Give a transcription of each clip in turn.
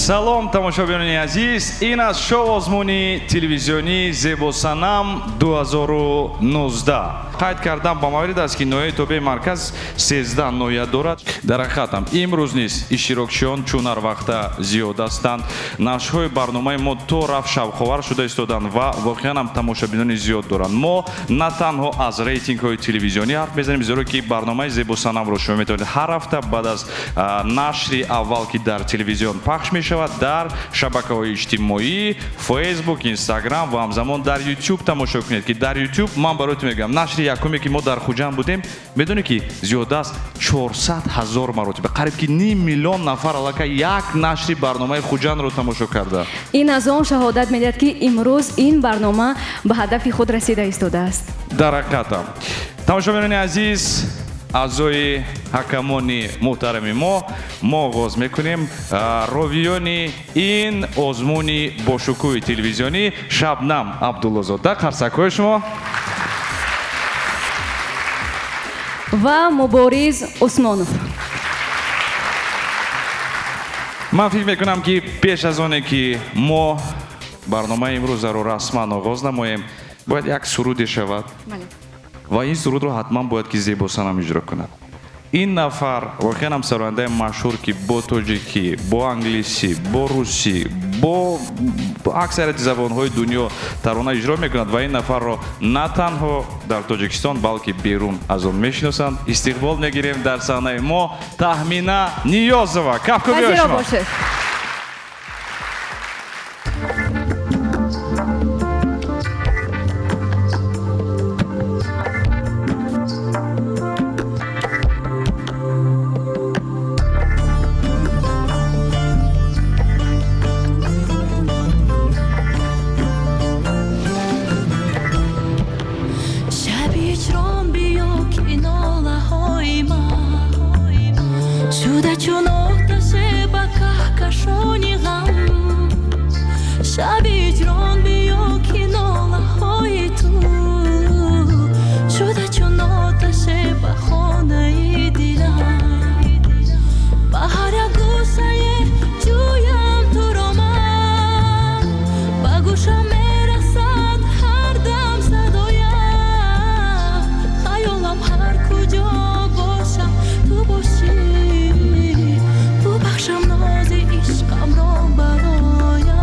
Салом, тамошобинони азиз, ин аз шоу озмуни телевизионии Зебосанам 2019. Қайд кардам ба маврид аст, ки ноҳияи тобеи марказ 13 ноҳия дорад. Дар ҳақиқатам имрӯз низ иштирокчиён чун ҳар вақта зиёд ҳастанд. Нашрҳои барномаи мо то рафт шавқовар шуда истоданд ва воқеан ҳам тамошобинони зиёд доранд. Мо на танҳо аз рейтингҳои телевизионӣ ҳарф мезанем, зеро ки барномаи Зебосанамро шумо метавонед ҳар ҳафта баъд аз нашри аввал, ки дар телевизион пахш мешавад, дар шабакаҳои иҷтимоӣ, Facebook, Instagram ва ҳамзамон дар YouTube тамошо кунед, ки дар YouTube ман барои ту мегӯям, нашри якуме, ки мо дар Хуҷанд будем, медонӣ, ки зиёда аз 400 ҳазор маротиба, қариб ки ним миллион нафар аллакай як нашри барномаи Хуҷандро тамошо карда. Ин аз он шаҳодат медиҳад, ки имрӯз ин барнома ба ҳадафи худ расида истодааст. Дар ҳақиқатам, тамошобинони азиз, аъзои ҳакамони муҳтарами мо, мо оғоз мекунем. Ровиёни ин озмуни бошукӯҳи телевизионӣ Шабнам Абдуллозода, қарсакҳои шумо, ва Мубориз Усмонов. Ман фикр мекунам, ки пеш аз оне ки мо барномаи имрӯзаро расман оғоз намоем, бояд як суруде шавад ва ин сурудро ҳатман бояд ки Зебосанам иҷро кунад. Ин нафар воқеан ҳам сарояндаи машҳур, ки бо тоҷикӣ, бо англисӣ, бо русӣ, бо аксарияти забонҳои дунё тарона иҷро мекунад ва ин нафарро на танҳо дар Тоҷикистон, балки берун аз он мешиносанд. Истиқбол мегирем дар саҳнаи мо Таҳмина Ниёзова. Кафкӯбиҳои шумо. Бошед. Шаби ҳиҷрон биё, ки нолаҳои ман шуда чун оташе ба каҳкашони ғам. Шаби ҳиҷрон биё, ки нолаҳои ту шуда чун оташе ба хонаи дилам. Ба ҳар як гӯшае ҷӯям туро ман, ба гӯшам мерасад ҳар дам садоям. Хаёлам ҳар куҷо бошам, ту бошӣ, бубахшам нози ишқамро бароям.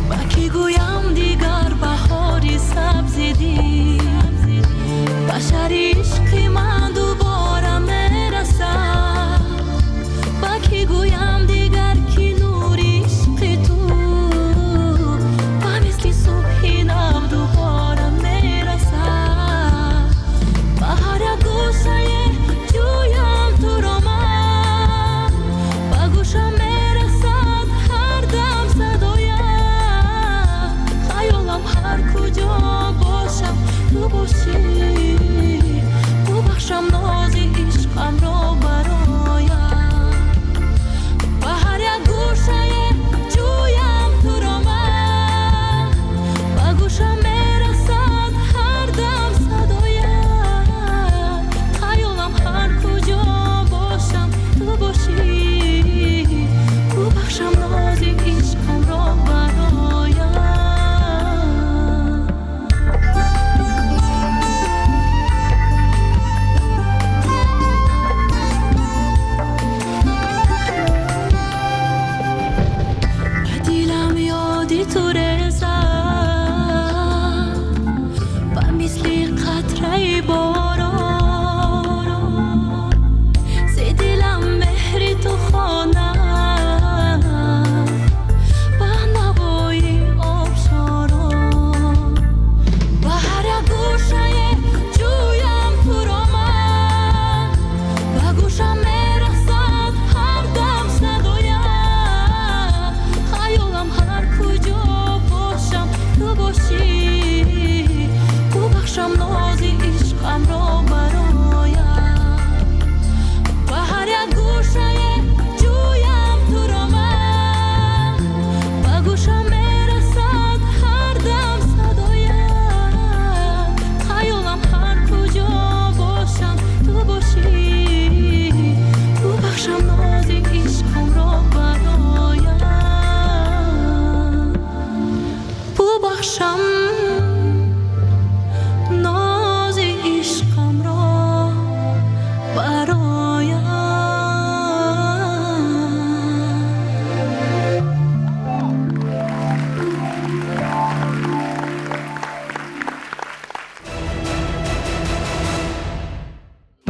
Ба кӣ гӯям дигар баҳори сабзидӣ, ба шаҳри ишқи ман дубора мерасад? Ба кӣ гӯям дигар, ки нури ишқи ту ба мисли субҳи нав дубора мерасад? Ба ҳар як гӯшае ҷӯям туро ман, ба гӯшам мерасад ҳар дам садоям. Хаёлам ҳар куҷо бошам, ту бошӣ, бубахшам нози ишқамро бароям. Ба ҳар як гӯшае ҷӯям туро ман, ба гӯшам мерасад ҳар дам садоям. Хаёлам ҳар куҷо бошам, ту бошӣ, бубахшам нози ишқамро бароям. Ба дилам ёди ту резад ба мисли қатраи борон. Зи дилам меҳри ту хонад ба навои обшорон. Ба ҳар як гӯшае ҷӯям туро ман, ба гӯшам мерасад ҳар дам садоям. Хаёлам ҳар куҷо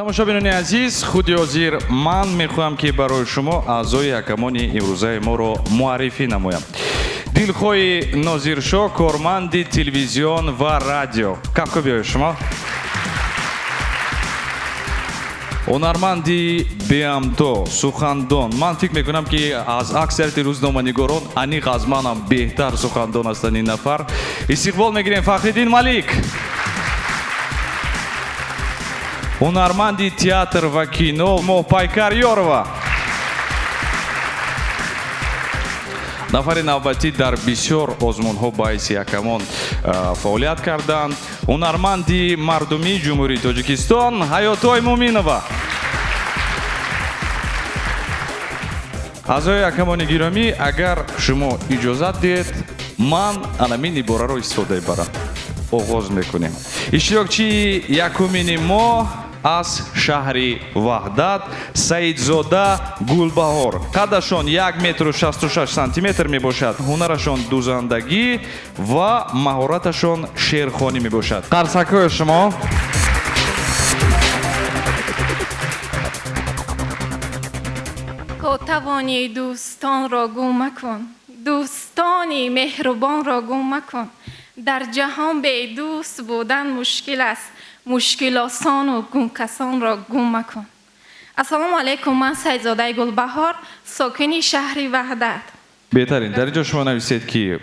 Тамошобинони азиз, худи ҳозир ман мехоҳам, ки барои шумо аъзои ҳакамони имрӯзаи моро муаррифӣ намоям. Дилхоҳи Нозиршоҳ, корманди телевизион ва радио. Кафкӯбиҳои шумо. Ҳунарманди беамто, сухандон. Ман фикр мекунам, ки аз аксарияти рӯзноманигорон аниқ аз манам беҳтар сухандон ҳастанд ин нафар. Истиқбол мегирем Фахриддин Малик. Ҳунарманди театр ва кино Моҳпайкар Ёрова. Нафари навбатӣ дар бисёр озмунҳо ба ҳайси ҳакамон фаъолият карданд. Ҳунарманди мардумии Ҷумҳурии Тоҷикистон Ҳаётой Муминова. Аъзои ҳакамони гиромӣ, агар шумо иҷозат диҳед, ман анамин ибораро истифода мебарам. Оғоз мекунем. Иштирокчии якумини мо аз шаҳри Ваҳдат Саидзода Гулбаҳор. Қадашон 1 метру 66 сантиметр мебошад. Ҳунарашон дузандагӣ ва маҳораташон шеърхонӣ мебошад. Қарсакҳои шумо. То тавонӣ дӯстонро гум макун, дӯстони меҳрубонро гум макун. Дар ҷаҳон бедӯст будан мушкил аст, мушкилосону гумкасонро гум макун. Ассалому алайкум, ман Саидзодаи Гулбаҳор, сокини шаҳри Ваҳдат. Беҳтарин. Дар ин ҷо шумо нависед, ки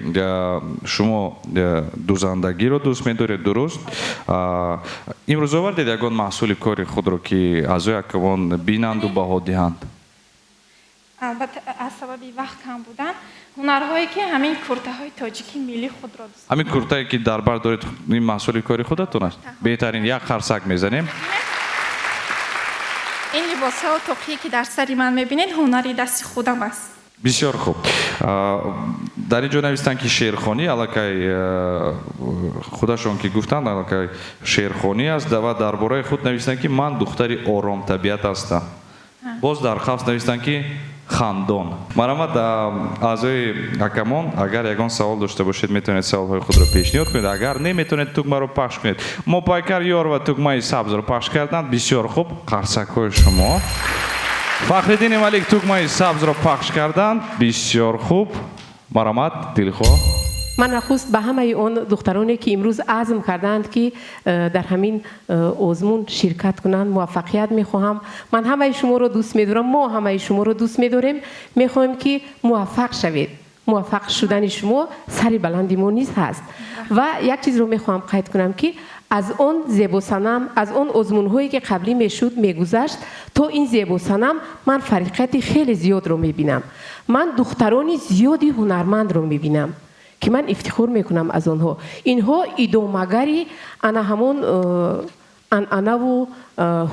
шумо дузандагиро дӯст медоред, дуруст? Имрӯз овардед ягон маҳсули кори худро, ки аъзои ҳакамон бинанду баҳо диҳанд? Албатта, аз сабаби вақт кам будан, ҳунарҳое ки ҳамин куртаҳои тоҷики миллии худро дӯст. Ҳамин куртае ки дар бар доред, ин маҳсули кори худатон аст? Беҳтарин, як қарсак мезанем. Ин либосҳо, тоқие ки дар сари ман мебинед, ҳунари дасти худам аст. Бисёр хуб. Дар ин ҷо навистанд, ки шеърхонӣ, аллакай худашон ки гуфтанд, аллакай шеърхонӣ аст ва дар бораи худ навистанд, ки ман духтари оромтабиат ҳастам. Боз дар қавс навистанд, ки хандон. Марҳамат, аъзои ҳакамон, агар ягон савол дошта бошед, метавонед саволҳои худро пешниҳод кунед, агар не, метавонед тугмаро пахш кунед. Моҳпайкар Ёрова тугмаи сабзро пахш карданд. Бисёр хуб, қарсакҳои шумо. Фахриддини Малик тугмаи сабзро пахш карданд. Бисёр хуб. Марҳамат, Дилхоҳ. Ман нахуст ба ҳамаи он духтароне, ки имрӯз азм карданд, ки дар ҳамин озмун ширкат кунанд, муваффақият мехоҳам. Ман ҳамаи шуморо дӯст медорам, мо ҳамаи шуморо дӯст медорем. Мехоҳем, ки муваффақ шавед. Муваффақ шудани шумо сари баланди мо низ ҳаст. Ва як чизро мехоҳам қайд кунам, ки аз он зебосанам, аз он озмунҳое ки қаблӣ мешуд, мегузашт, то ин зебосанам ман фарқияти хеле зиёдро мебинам. Ман духтарони зиёди ҳунармандро мебинам, ки ман ифтихор мекунам аз онҳо. Инҳо идомагари ана ҳамон анъанаву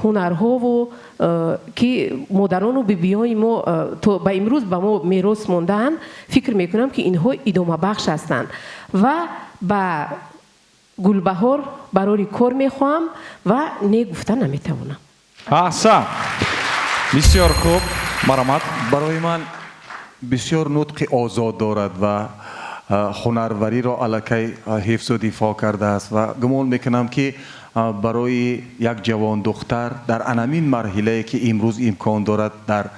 ҳунарҳову, ки модарону бибиҳои мо то ба имрӯз ба мо мерос мондаанд, фикр мекунам, ки инҳо идомабахш ҳастанд. Ва ба Гулбаҳор барори кор мехоҳам ва не гуфта наметавонам. Аҳсан, бисёр хуб. Марҳамат. Барои ман бисёр нутқи озод дорад ва ҳунарвариро аллакай ҳифзу дифоъ кардааст ва гумон мекунам, ки барои як ҷавондухтар дар анамин марҳилае, ки имрӯз имкон дорад дар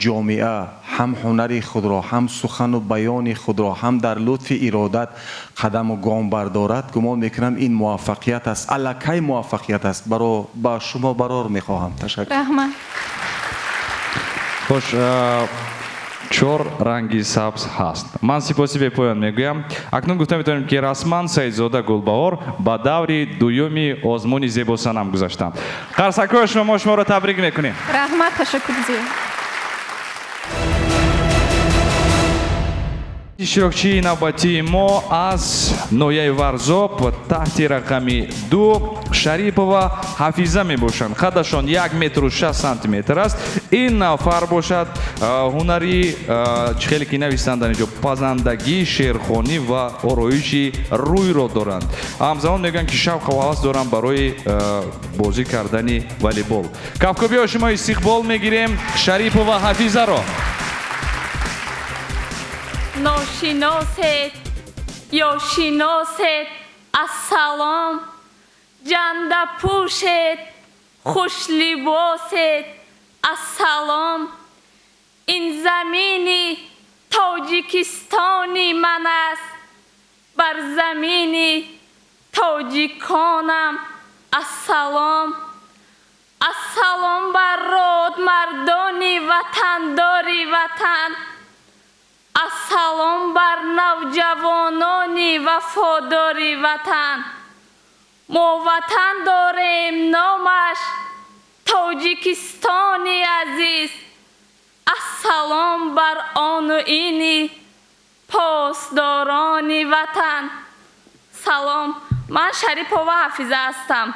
ҷомеа ҳам ҳунари худро, ҳам сухану баёни худро, ҳам дар лутфи иродат қадаму гом бардорад, гумон мекунам, ин муваффақият аст, аллакай муваффақият аст. Ба шумо барор мехоҳам. Ташаккур. Раҳмат. Хош, чор ранги сабз ҳаст. Ман сипоси бепоён мегӯям. Акнун гуфта метавонем, ки расман Саидзода Гулбаҳор ба даври дуюми озмуни зебосанам гузаштанд. Қарсакҳои шумо, мо шуморо табрик мекунем. Раҳмат, ташаккур зиёд. Иштирокчии навбатии мо аз ноҳияи Варзоб таҳти рақами 2 Шарипова Ҳафиза мебошанд. Қадашон 1 метру 6 сантиметр аст. Ин нафар бошад, ҳунари, чӣ хеле ки нависанд дар инҷо, пазандагӣ, шеърхонӣ ва ороиши рӯйро доранд. Ҳамзамон мегӯянд, ки шавқу ҳавас доранд барои бозӣ кардани волейбол. Кафкӯбиҳо шумо истиқбол мегирем Шарипова Ҳафизаро. Ношиносед ё шиносед, ассалом, ҷанда пӯшед, Хушлибосед, ассалом. Ин замини Тоҷикистони ман аст, бар замини тоҷиконам ассалом. Ассалом бар родмардони ватандори ватан, ассалом бар навҷавонони вафодори ватан. Мо ватан дорем, номаш Тоҷикистони азиз. Ассалом бар ону ини посдорони ватан. Салом, ман Шарипова Ҳафиза ҳастам.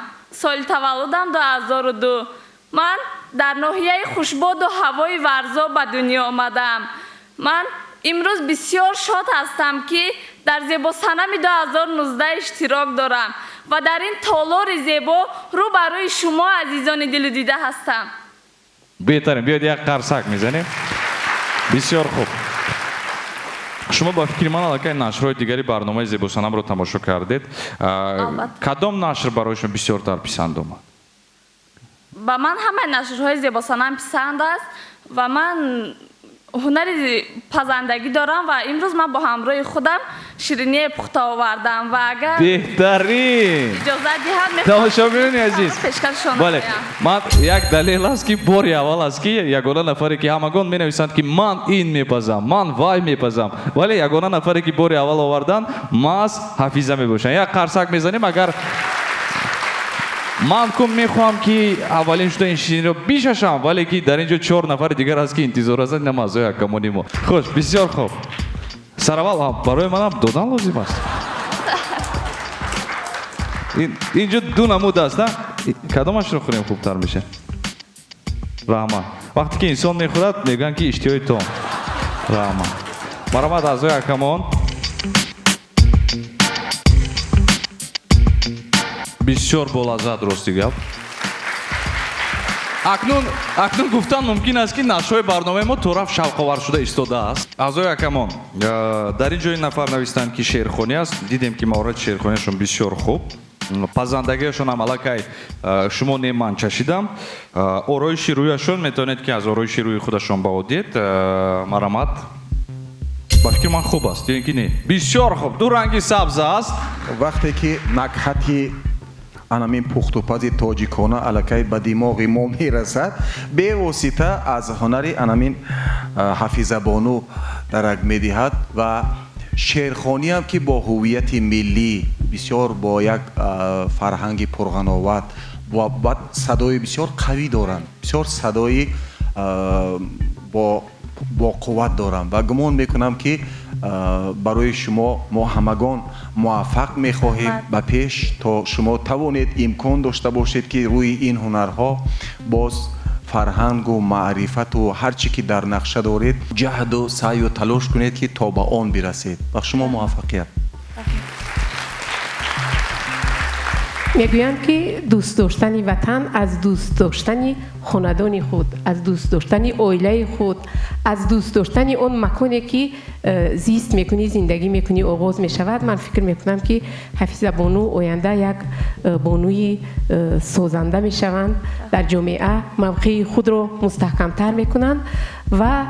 Соли таваллудам 2002. Ман дар ноҳияи Хушбоду ҳавои Варзоб ба дунё омадам. Ман имрӯз бисёр шод ҳастам, ки дар Зебосанами 2019 иштирок дорам ва дар ин толори зебо рӯ ба рӯи шумо азизони дилу дида ҳастам. Беҳтарин, биёед як қарсак мезанем. Бисёр хуб. Шумо ба фикри ман аллакай нашрҳои дигари барномаи Зебосанамро тамошо кардед. Кадом нашр барои шумо бисёртар писанд омад? Ба ман ҳамаи нашрҳои Зебосанам писанд аст ва ман ҳунари пазандагӣ дорам ва имрӯз ман бо ҳамроҳи худам шириние пухта овардам ва агар беҳтарин иҷозат диҳад, тамошобинони азиз, пешкашшон бале, ман як далел аст, ки бори аввал аст, ки ягона нафаре, ки ҳамагон менависанд, ки ман ин мепазам, ман вай мепазам, вале ягона нафаре, ки бори аввал овардан, маҳз Ҳафиза мебошанд. Як қарсак мезанем. Агар ман кун мехоҳам, ки аввалин шуда ин шириниро бишашам, вале ки дар ин ҷо чор нафари дигар аст, ки интизор ҳастанд, инам аъзои ҳакамони мо. Хуш, бисёр хуб. Сараввал барои манам додан лозим аст. Инҷо ду намуд аст, на? Кадомашро хӯрем хубтар мешавад? Раҳмат. Вақте ки инсон мехӯрад, мегӯянд, ки иштиҳои том. Раҳмат. Марҳамат, аъзои ҳакамон. Бисёр болаззат, рости гап. Акнун гуфтан мумкин аст, ки нашрҳои барномаи мо тораф шавқовар шуда истодааст. Аъзои ҳакамон, дар ин ҷо ин нафар навистанд, ки шеърхонӣ аст. Дидем, ки маҳорати шеърхониашон бисёр хуб. Пазандагиашон ҳам аллакай шумо не, ман чашидам. Ороиши рӯяшон метавонед, ки аз ороиши рӯи худашон баҳо диҳед. Марҳамат. Ба фикри ман хуб аст, ё ин ки не? Бисёр хуб. Ду ранги сабз аст. Вақте ки накҳати анамин пухтупази тоҷикона аллакай ба димоғи мо мерасад, бевосита аз ҳунари анамин Ҳафизабону дарак медиҳад ва шеърхониам, ки бо ҳуввияти миллӣ, бисёр бо як фарҳанги пурғановат ва садои бисёр қавӣ доранд, бисёр садои бо қувват доранд ва гумон мекунам, ки барои шумо мо ҳамагон муваффақ мехоҳем ба пеш, то шумо тавонед имкон дошта бошед, ки рӯи ин ҳунарҳо боз фарҳангу маърифату ҳар чӣ ки дар нақша доред, ҷаҳду саъю талош кунед, ки то ба он бирасед. Ба шумо муваффақият. Мегӯянд, ки дӯст доштани ватан аз дӯст доштани хонадони худ, аз дӯст доштани оилаи худ, аз дӯст доштани он маконе, ки зист мекунӣ, зиндагӣ мекунӣ, оғоз мешавад. Ман фикр мекунам, ки Ҳафиза бону оянда як бонуи созанда мешаванд, дар ҷомеа мавқеи худро мустаҳкамтар мекунанд ва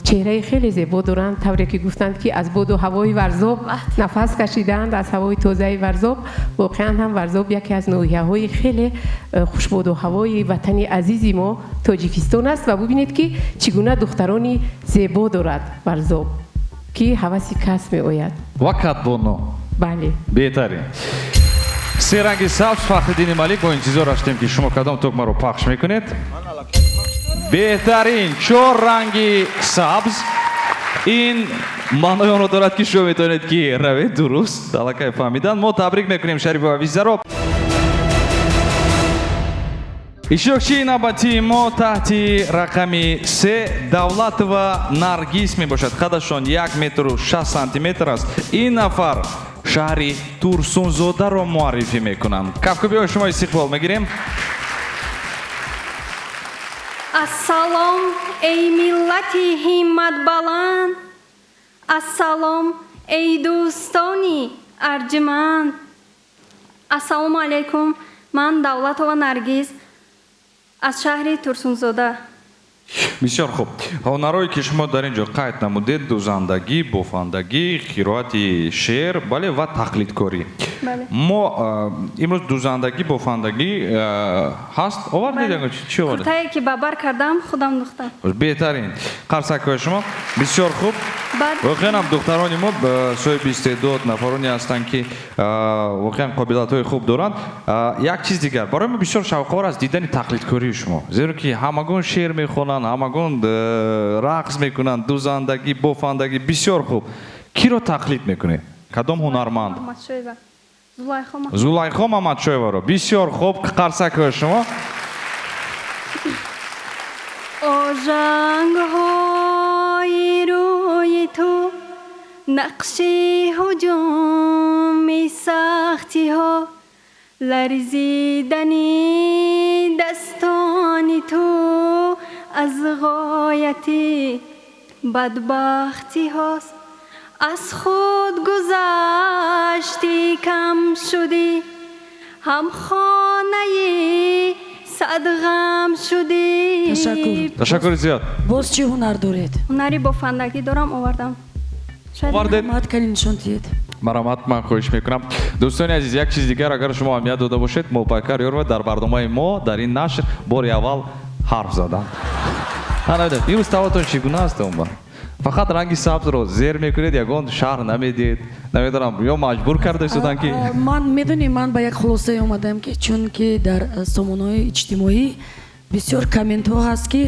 чеҳраи хеле зебо доранд. Тавре ки гуфтанд, ки аз боду ҳавои Варзоб нафас кашидаанд, аз ҳавои тозаи Варзоб. Воқеан ҳам Варзоб яке аз ноҳияҳои хеле хушбоду ҳавои ватани азизи мо Тоҷикистон аст ва бубинед, ки чӣ гуна духтарони зебо дорад Варзоб, ки ҳаваси кас меояд. Ва кадбону. Бале. Беҳтарин. Се ранги сабз. Фахриддини Малик, бо интизор ҳастем, ки шумо кадом тугмаро пахш мекунед. Беҳтарин, чор ранги сабз. Ин маънои онро дорад, ки шумо метавонед, ки равед. Дуруст, аллакай фаҳмидан. Мо табрик мекунем Шарипова Ҳафизаро. Иштирокчии навбатии мо таҳти рақами 3 Давлатова Наргиз мебошад. Қадашон як метру шаст сантиметр аст. Ин нафар шаҳри Турсунзодаро муаррифӣ мекунанд. Кафкӯбиҳои шумо истиқбол мегирем. Ассалом, эй миллати ҳимматбаланд, ассалом, эй дӯстони арҷуманд. Ассалому алайкум, ман Давлатова Наргиз Аз шаҳри Турсунзода. Бисёр хуб. Ҳунарҳое ки шумо дар ин ҷо қайд намудед: дузандагӣ, бофандагӣ, қироати шеър, бале, ва тақлидкорӣ. Мо имрӯз дузандагӣ, бофандагӣ ҳаст, овардед? Чӣ овардед? Куртае ки ба бар кардам, худам духтам. Беҳтарин, қарсакҳои шумо. Бисёр хуб. Воқеан ҳам духтарони мо соҳиби истеъдод нафароне ҳастанд, ки воқеан қобилиятҳои хуб доранд. Як чиз дигар барои мо бисёр шавқовар аст дидани тақлидкории шумо, зеро ки ҳамагон шеър мехонанд, ҳамагон рақс мекунанд, дузандагӣ, бофандагӣ. Бисёр хуб. Киро тақлид мекунед, кадом ҳунарманд? Зулайхо Мамадшоеваро. Бисёр хуб, қарсакҳои шумо. Ожангҳои рӯи ту нақши ҳуҷуми сахтиҳо, ларзидани дастони ту аз ғояти бадбахтиҳост. Аз худ гузашти, кам шудӣ, ҳамхонаи сад ғам шудӣ. Ташаккур. Ташаккури зиёд. Боз чӣ ҳунар доред? Ҳунари бофандагӣ дорам, овардам. Овардед? Марҳамат кунед, нишон диҳед. Марҳамат, ман хоҳиш мекунам. Дӯстони азиз, як чиз дигар, агар шумо аҳамият дода бошед, Моҳпайкар Ёрова дар барномаи мо дар ин нашр бори аввал ҳарф заданд. Имрӯз таватон чӣ гуна аст умуман? Фақат ранги сабзро зер мекунед, ягон шаҳр намедиҳед, намедонам, ё маҷбур карда истоданд ки Ман медонем, ман ба як хулосае омадам, ки чунки дар сомонаҳои иҷтимоӣ бисёр комментҳо ҳаст, ки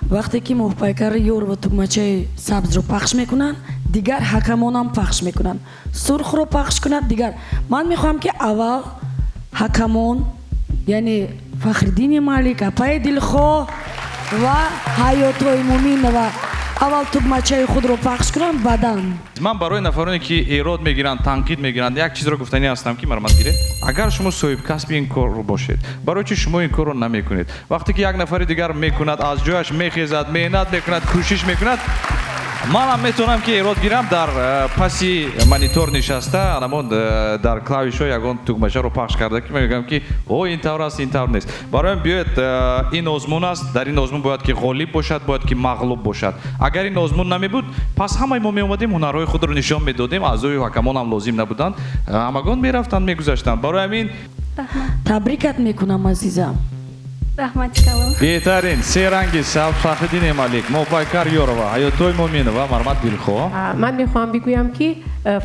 вақте ки Моҳпайкар Ёрова тугмачаи сабзро пахш мекунанд, дигар ҳакамонам пахш мекунанд, сурхро пахш кунад дигар. Ман мехоҳам, ки аввал ҳакамон, яъне Фахриддини Малик, апаи Дилхоҳ ва Ҳаётои Муминова, аввал тугмачаи худро пахш кунанд, баъдан Ман барои нафароне ки эрод мегиранд, танқид мегиранд, як чизро гуфтанӣ ҳастам, ки марҳамат гиред. Агар шумо соҳибкасби ин корро бошед, барои чӣ шумо ин корро намекунед? Вақте ки як нафари дигар мекунад, аз ҷояш мехезад, меҳнат мекунад, кӯшиш мекунад, манам метавонам ки эрод гирам, дар паси монитор нишаста, анамон дар клавишҳо ягон тугмачаро пахш карда, ки мегӯям ки о, ин тавр аст, ин тавр нест. Бароям биёед, ин озмун аст, дар ин озмун бояд ки ғолиб бошад, бояд ки мағлуб бошад. Агар ин озмун намебуд, пас ҳамаи мо меомадем, ҳунарҳои худро нишон медодем, аъзои ҳакамон ҳам лозим набуданд, ҳамагон мерафтанд, мегузаштанд. Барои ҳамин Табрикат мекунам, азизам. Раҳмати калон. Беҳтарин. Се ранги сабз: Фахриддини Малик, Моҳпайкар Ёрова, Ҳаётои Муминова. Марҳамат, Дилхоҳ. Ман мехоҳам бигӯям, ки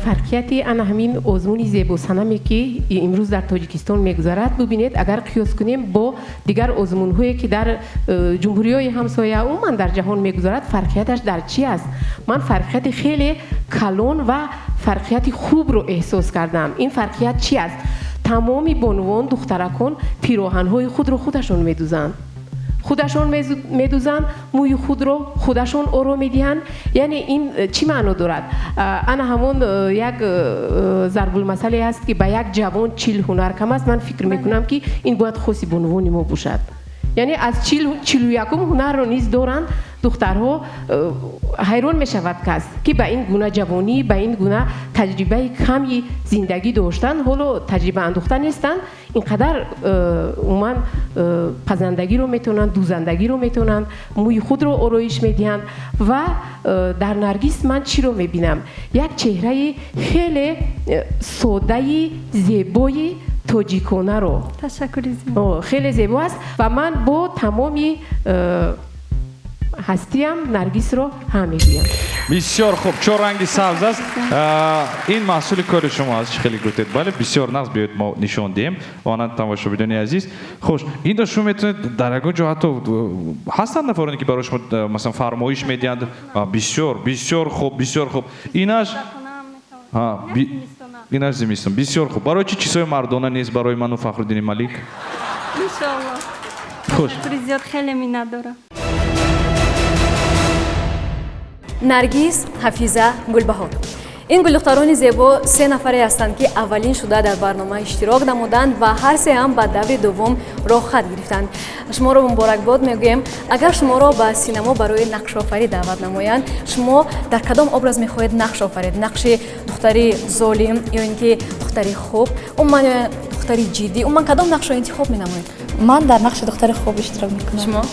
фарқияти ана ҳамин озмуни зебосанаме, ки имрӯз дар Тоҷикистон мегузарад, бубинед, агар қиёс кунем бо дигар озмунҳое, ки дар ҷумҳуриҳои ҳамсоя, умуман дар ҷаҳон мегузарад, фарқияташ дар чӣ аст? Ман фарқияти хеле калон ва фарқияти хубро эҳсос кардам. Ин фарқият чӣ аст? Тамоми бонувон, духтаракон пироҳанҳои худро худашон медузанд, худашон медузанд, мӯи худро худашон оро медиҳанд. Яъне ин чӣ маъно дорад? Ана ҳамон як зарбулмасале ҳаст, ки ба як ҷавон 40 ҳунар кам аст. Ман фикр мекунам, ки ин бояд хоси бонувони мо бошад. Яъне аз 41-ум ҳунарро низ доранд духтарҳо. Ҳайрон мешавад кас, ки ба ин гуна ҷавонӣ, ба ин гуна таҷрибаи ками зиндагӣ доштан, ҳоло таҷриба андӯхта нестанд, ин қадар умуман пазандагиро метавонанд, дузандагиро метавонанд, мӯи худро ороиш медиҳанд. Ва дар Наргиз ман чиро мебинам? Як чеҳраи хеле содаи зебои тоҷиконаро. Ташаккури зиёд. Хеле зебо аст ва ман бо тамоми ҳастиям Наргисро ҳам мегӯям. Бисёр хуб. Чор ранги сабз аст. Ин маҳсули кори шумо аст, чӣ хеле гуфтед, бале, бисёр нағз. Биёед, мо нишон диҳем ва тамошобинони азиз. Хуш, инро шумо метавонед дар ягон ҷо, ҳатто ҳастанд нафароне, ки барои шумо масалан фармоиш медиҳанд? Бисёр, бисёр хуб, бисёр хуб. Инаш зимистон. Бисёр хуб. Барои чӣ чизҳои мардона нест барои ману Фахруддини Малик? Иншоалло. Хуш. Ташаккури зиёд, хеле миннат дорам. Наргиз, Ҳафиза, Гулбаҳор. Ин гулдухтарони зебо се нафаре ҳастанд, ки аввалин шуда дар барнома иштирок намуданд ва ҳар се ҳам ба даври дуввум роҳхат гирифтанд. Шуморо муборакбод мегӯем. Агар шуморо ба синамо барои нақшофарӣ даъват намоянд, шумо дар кадом образ мехоҳед нақш офаред? Нақши духтари золим ё ин ки духтари хуб, умуман духтари ҷиддӣ, умуман кадом нақшро интихоб менамоед? Ман дар нақши духтари хуб иштирок мекунам. Шумо?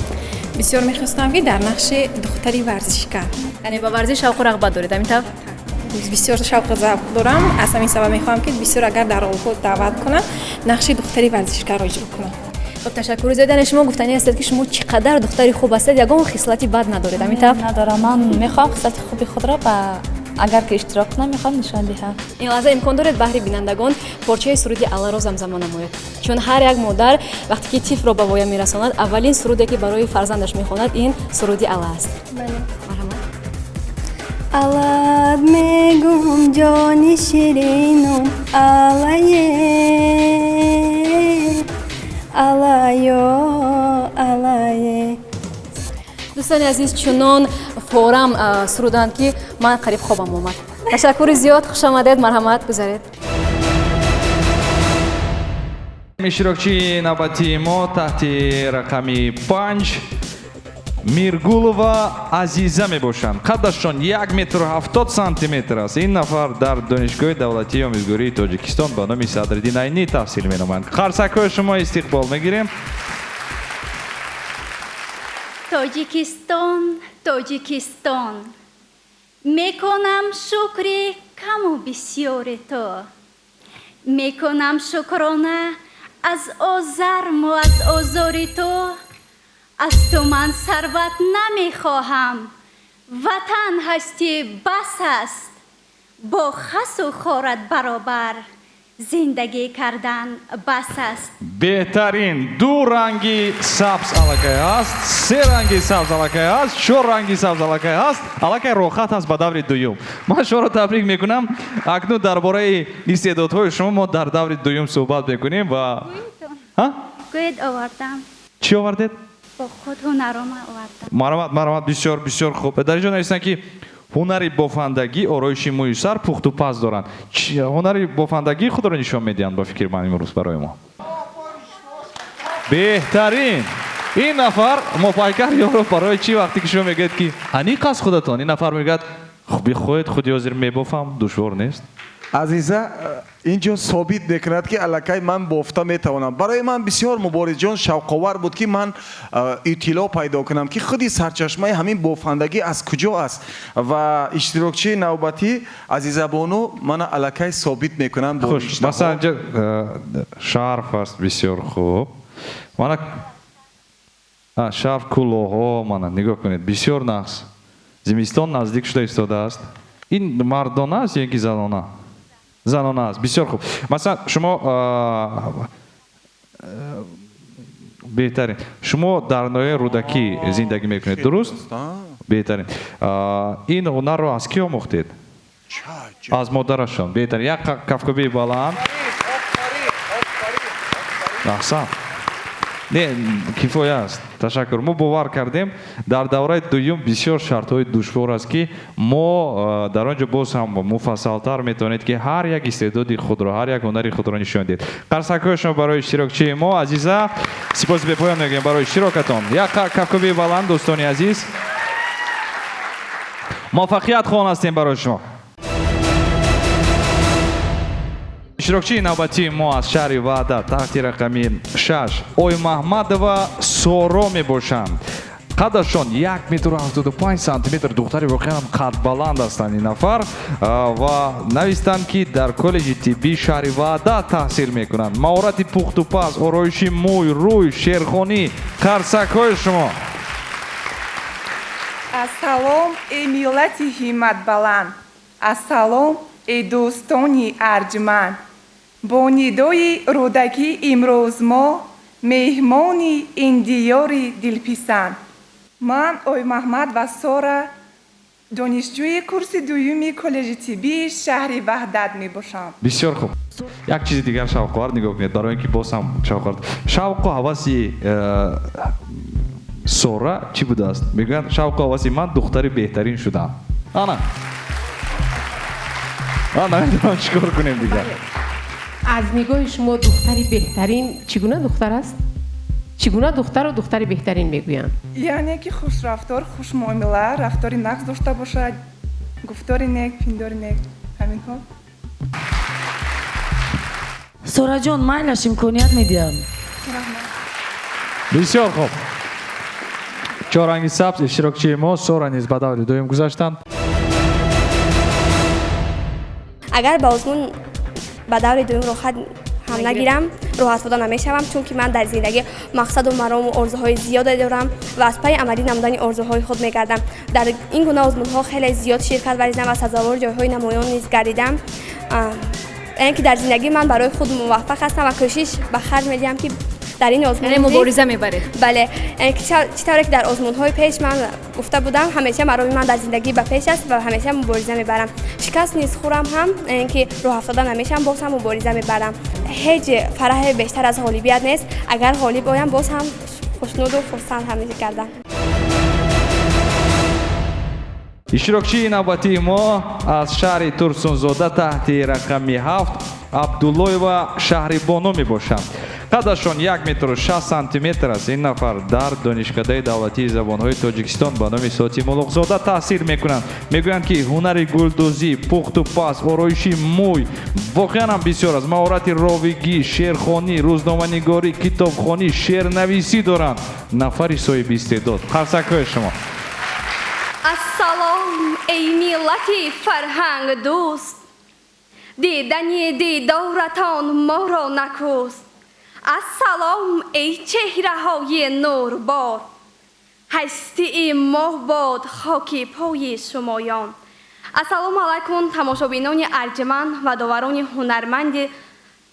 Бисёр мехостам, ки дар нақши духтари варзишкар. Яъне ба варзиш шавқу рағбат доред, ҳамин тавр? Бисёр шавқу завқ дорам. Аз ҳамин сабаб мехоҳам, ки бисёр агар дар ролҳо даъват кунам, нақши духтари варзишкарро иҷро кунам. Хуб, ташаккури зиёд. Яъне шумо гуфтанӣ ҳастед, ки шумо чӣ қадар духтари хуб ҳастед, ягон хислати бад надоред, ҳамин тавр? Надорам. Ман мехоҳам хислати хуби худро ба агар ки иштирок кунам, мехоҳам нишон диҳам. Ин лаҳза имкон доред баҳри бинандагон порчаи суруди Алларо замзама намоед, чун ҳар як модар вақте ки тифлро ба воя мерасонад, аввалин суруде ки барои фарзандаш мехонад, ин суруди Алла аст. Марҳамат. Аллат мегум, ҷони ширинум, аллае, аллаё, аллае. Дӯстони азиз, чунон форам суруданд, ки ман қариб хобам омад. Ташаккури зиёд, хуш омадед, марҳамат, гузаред. Иштирокчии навбатии мо таҳти рақами 5 Миргулова Азиза мебошанд. Қадашон 1 метру 70 сантиметр аст. Ин нафар дар Донишгоҳи давлатии омӯзгории Тоҷикистон ба номи Садриддин Айнӣ таҳсил менамоянд. Қарсакҳои шумо истиқбол мегирем. Тоҷикистон, Тоҷикистон, мекунам шукри каму бисёри ту, мекунам шукрона аз озарму аз озори ту. Аз ту ман сарват намехоҳам, ватан ҳастӣ бас аст. Бо хасу хорат баробар зиндагӣ кардан бас аст. Беҳтарин. Ду ранги сабз аллакай ҳаст, се ранги сабз аллакай ҳаст, чор ранги сабз аллакай ҳаст, аллакай роҳат аст ба даври дуюм. Ман шуморо табрик мекунам. Акнун дар бораи истеъдодҳои шумо мо дар даври дуюм суҳбат мекунем ва Гӯед, овардам. Чӣ овардед? Бо худ ҳунарома овардам. Марҳамат, марҳамат. Бисёр, бисёр хуб. Дар ин ҷо нависанд, ки ҳунари бофандагӣ, ороиши мӯи сар, пухтупаз доранд. Ҳунари бофандагии худро нишон медиҳанд, ба фикри ман, имрӯз барои мо. Беҳтарин. Ин нафар Мопайкар ёро барои чӣ, вақте ки шумо мегӯед, ки аниқ аз худатон, ин нафар мегӯяд: бихоҳед, худи ҳозир мебофам, душвор нест. Азиза инҷо собит мекунад, ки аллакай ман бофта метавонам. Барои ман бисёр, Муборизҷон, шавқовар буд, ки ман иттилоъ пайдо кунам, ки худи сарчашмаи ҳамин бофандагӣ аз куҷо аст, ва иштирокчии навбатӣ Азизабону мана аллакай собит мекунам. Хуш, масалан, инҷо шарф аст, бисёр хуб. Мана шарф, кулоҳҳо, мана нигоҳ кунед, бисёр нағз. Зимистон наздик шуда истодааст. Ин мардона аст ё ин ки занона? Занона аст, бисёр хуб. Масалан, шумо, беҳтарин, шумо дар ноҳияи Рӯдакӣ зиндагӣ мекунед, дуруст? Беҳтарин. Ин ҳунарро аз кӣ омӯхтед? Аз модарашон. Беҳтарин, як кафкӯбии баланд. Аҳсан. Не, кифоя аст, ташаккур. Мо бовар кардем, дар давраи дуюм бисёр шартҳои душвор аст, ки мо дар он ҷо боз ҳам муфассалтар метавонед, ки ҳар як истеъдоди худро, ҳар як ҳунари худро нишон диҳед. Қарсакҳои шумо барои иштирокчии мо Азиза. Сипоси бепоён мегӯем барои иштирокатон. Як кафкӯбии баланд, дӯстони азиз. Муваффақият хоҳон ҳастем барои шумо. Иштирокчии навбатии мо аз шаҳри Ваҳдат таҳти рақами 6 Оймаҳмадова Соро мебошанд. Қадашон 1 метру 75 сантиметр. Духтари воқеан қадбаланд ҳастанд ин нафар ва навистанд, ки дар коллеҷи тиббии шаҳри Ваҳдат таҳсил мекунанд. Маҳорати пухтупаз, ороиши мӯй, рӯй, шеърхонӣ. Қарсакҳои шумо. Ассалом, эй миллати ҳимматбаланд, ассалом, эй дӯстони арҷманд. Бо нидои Рӯдакӣ имрӯз мо меҳмони ин диёри дилписанд. Ман Оймаҳмад ва Сора, донишҷӯи курси дуюми коллеҷи тиббии шаҳри Ваҳдат мебошам. Бисёр хуб. Як чизи дигар шавқовар, нигоҳ кунед, барои ин ки боз ҳам шавқовар. Шавқу ҳаваси Сора чӣ будааст? Мегӯянд, шавқу ҳаваси ман духтари беҳтарин шудам. Ана, ман намедонам чӣ кор кунем дигар. Аз нигоҳи шумо духтари беҳтарин чӣ гуна духтар аст? Чӣ гуна духтарро духтари беҳтарин мегӯянд? Яъне ки хушрафтор, хушмуомила, рафтори нағз дошта бошад, гуфтори нек, пиндори нек, ҳаминҳо. Сораҷон, майлаш, имконият медиҳам. Раҳмат. Бисёр хуб. Чор ранги сабз иштирокчии мо Сора низ ба даври дуюм гузаштанд. Агар ба озмун ба даври дуюм роҳхат ҳам нагирам, роҳафтода намешавам, чунки ман дар зиндагӣ мақсаду марому орзуҳои зиёде дорам ва аз пайи амалӣ намудани орзуҳои худ мегардам. Дар ин гуна озмунҳо хеле зиёд ширкат варзидам ва сазовори ҷойҳои намоён низ гардидам. Яъне ки дар зиндагӣ ман барои худ муваффақ ҳастам ва кӯшиш ба харҷ медиҳам, ки дар ин озмун яъне мубориза мебаред. Бале, яъне ки чӣ тавре ки дар озмунҳои пеш ман гуфта будам, ҳамеша мароми ман дар зиндагӣ ба пеш аст ва ҳамеша мубориза мебарам. Шикаст низ хӯрам ҳам, яъне ки роҳафтода намешавам, боз ҳам мубориза мебарам. Ҳеҷ фараҳе бештар аз ғолибият нест. Агар ғолиб оям, боз ҳам хушнуду хурсанд ҳам мегардам. Иштирокчии навбатии мо аз шаҳри Турсунзода таҳти рақами 7 Абдуллоева Шаҳрибоно мебошанд. Қадашон 1 метру 6 сантиметр аст. Ин нафар дар Донишкадаи давлатии забонҳои Тоҷикистон ба номи Сотим Улуғзода таҳсил мекунанд. Мегӯянд, ки ҳунари гулдӯзӣ, пухту паз, ороиши мӯй воқеан ҳам бисёр аст. Маҳорати ровигӣ, шеърхонӣ, рӯзноманигорӣ, китобхонӣ, шеърнависӣ доранд. Нафари соҳиби истеъдод. Қарсакҳои шумо. Ассалом, эй миллати фарҳангдӯст, дидани дидоратон моро накӯст. Ассалом, эй чеҳраҳои нурбор, ҳастии моҳ бод хоки пои шумоён. Ассалому алайкум, тамошобинони арҷманд ва доварони ҳунарманди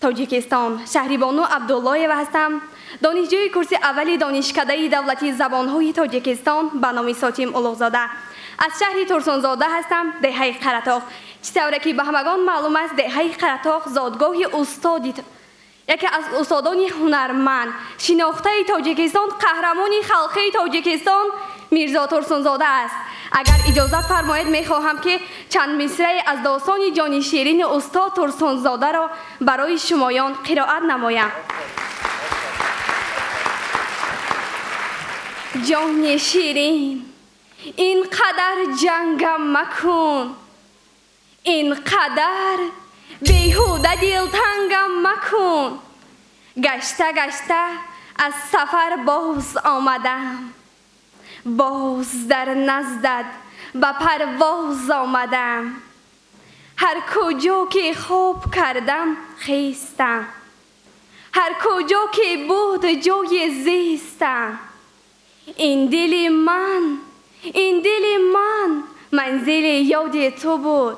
Тоҷикистон. Шаҳрибону Абдуллоева ҳастам, донишҷӯи курси аввали Донишкадаи давлатии забонҳои Тоҷикистон ба номи Сотим Улуғзода. Аз шаҳри Турсунзода ҳастам, деҳаи Қаратоғ. Чӣ тавре ки ба ҳамагон маълум аст, деҳаи Қаратоғ зодгоҳи устоди яке аз устодони ҳунарманд, шинохтаи Тоҷикистон, қаҳрамони халқии Тоҷикистон Мирзо Турсунзода аст. Агар иҷозат фармоед, мехоҳам, ки чанд мисрае аз достони ҷони ширини устод Турсунзодаро барои шумоён қироат намоям. Ҷони ширин, ин қадар ҷангам макун, ин қадар беҳуда дилтангам макун. Гашта гашта аз сафар боз омадам, боз дар наздат ба парвоз омадам. Ҳар куҷо ки хоб кардам, хестам, ҳар куҷо ки буд ҷои зистам. Ин дили ман, ин дили ман манзили ёди ту буд,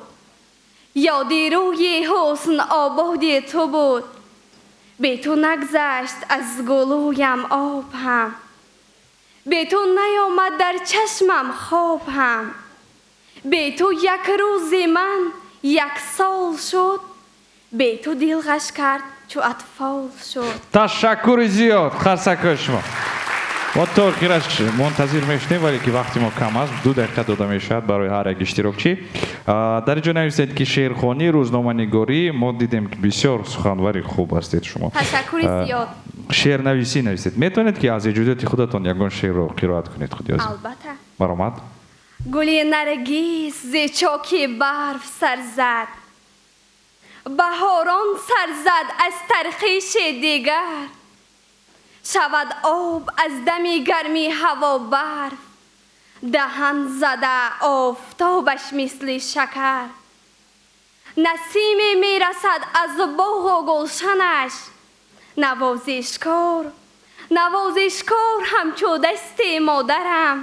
ёди рӯи ҳусн ободи ту буд. Бе ту нагзашт аз гулӯям об ҳам, бе ту наёмад дар чашмам хоб ҳам. Бе ту як рӯзи ман як сол шуд, бе ту дил ғаш кард чу атфол шуд. Ташаккури зиёд, қарсакҳои шумо. Мо то охираш мунтазир мешудем, вале ки вақти мо кам аст, 2 дақиқа дода мешавад барои ҳар як иштирокчӣ. Дар ин ҷо нависед, ки шеърхонӣ, рӯзноманигорӣ, мо дидем, ки бисёр суханвари хуб ҳастед шумо. Ташаккури зиёд. Шеърнависӣ нависед. Метавонед, ки аз эҷодиёти худатон ягон шеърро қироат кунед худи ҳозир? Албатта. Баромад. Гули наргиз зи чоки барф сар зад, баҳорон сар зад аз тархиши дигар. Шавад об аз дами гарми ҳаво барф, даҳан зада офтобаш мисли шакар. Насиме мерасад аз боғу гулшанаш, навозишкор, навозишкор ҳамчу дасти модарам.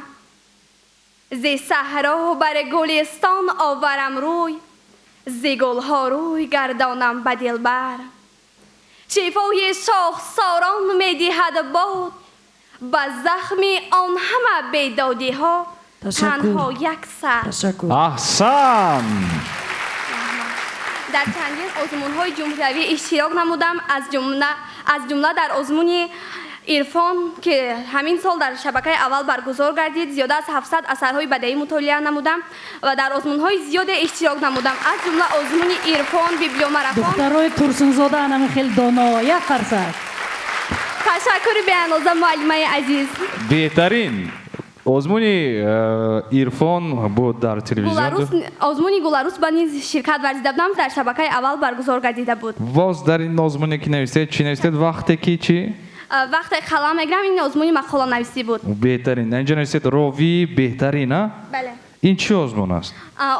Зи саҳро бар гулистон оварам рӯй, зи гулҳо рӯй гардонам ба дилбар. Шифои шохсорон медиҳад бод, ба захми он ҳама бедодиҳо танҳо як сар. Аҳсан! Дар чандин озмунҳои ҷумҳуриявӣ иштирок намудам, аз ҷумла дар озмуни Ирфон, ки ҳамин сол дар шабакаи аввал баргузор гардид, зиёда аз 700 асарҳои бадеӣ мутолиа намудам ва дар озмунҳои зиёде иштирок намудам, аз ҷумла озмуни Ирфон, библиомарафон. Духтарои Турсунзода анами хеле доно, як қарсак. Ташаккури беандоза, муаллимаи азиз. Беҳтарин озмуни Ирфон буд дар телевизион. Озмуни Гуларус ба низ ширкат варзида будам, дар шабакаи аввал баргузор гардида буд. Боз дар ин озмуне ки навистед, чӣ навистед? Вақте ки чӣ? Вақте қалам мегирам, ин озмуни мақоланависӣ буд. Беҳтарин. Инҷо нависед ровии беҳтарин, а? Бале. Ин чӣ озмун аст?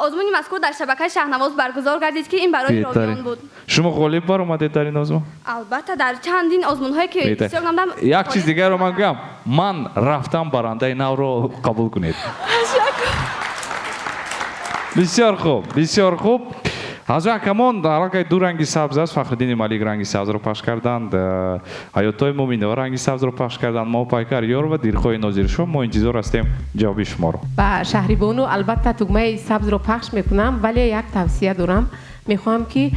Озмуни мазкур дар шабакаи Шаҳнавоз баргузор гардид, ки ин барои ровиён буд. Шумо ғолиб баромадед дар ин озмун? Албатта, дар чандин озмунҳое ки иштирок намудам. Як чиз дигарро ман гӯям, ман рафтам, барандаи навро қабул кунед. Ташаккур. Бисёр хуб, бисёр хуб. Аз ҳакамон аллакай ду ранги сабз аст. Фахриддини Малик ранги сабзро пахш карданд, Ҳаётои Муминова ранги сабзро пахш карданд, Моҳпайкар Ёрова, Дилхоҳи Нозиршоҳ. Мо интизор ҳастем ҷавоби шуморо. Ба Шаҳрибону албатта тугмаи сабзро пахш мекунам, вале як тавсия дорам. Мехоҳам ки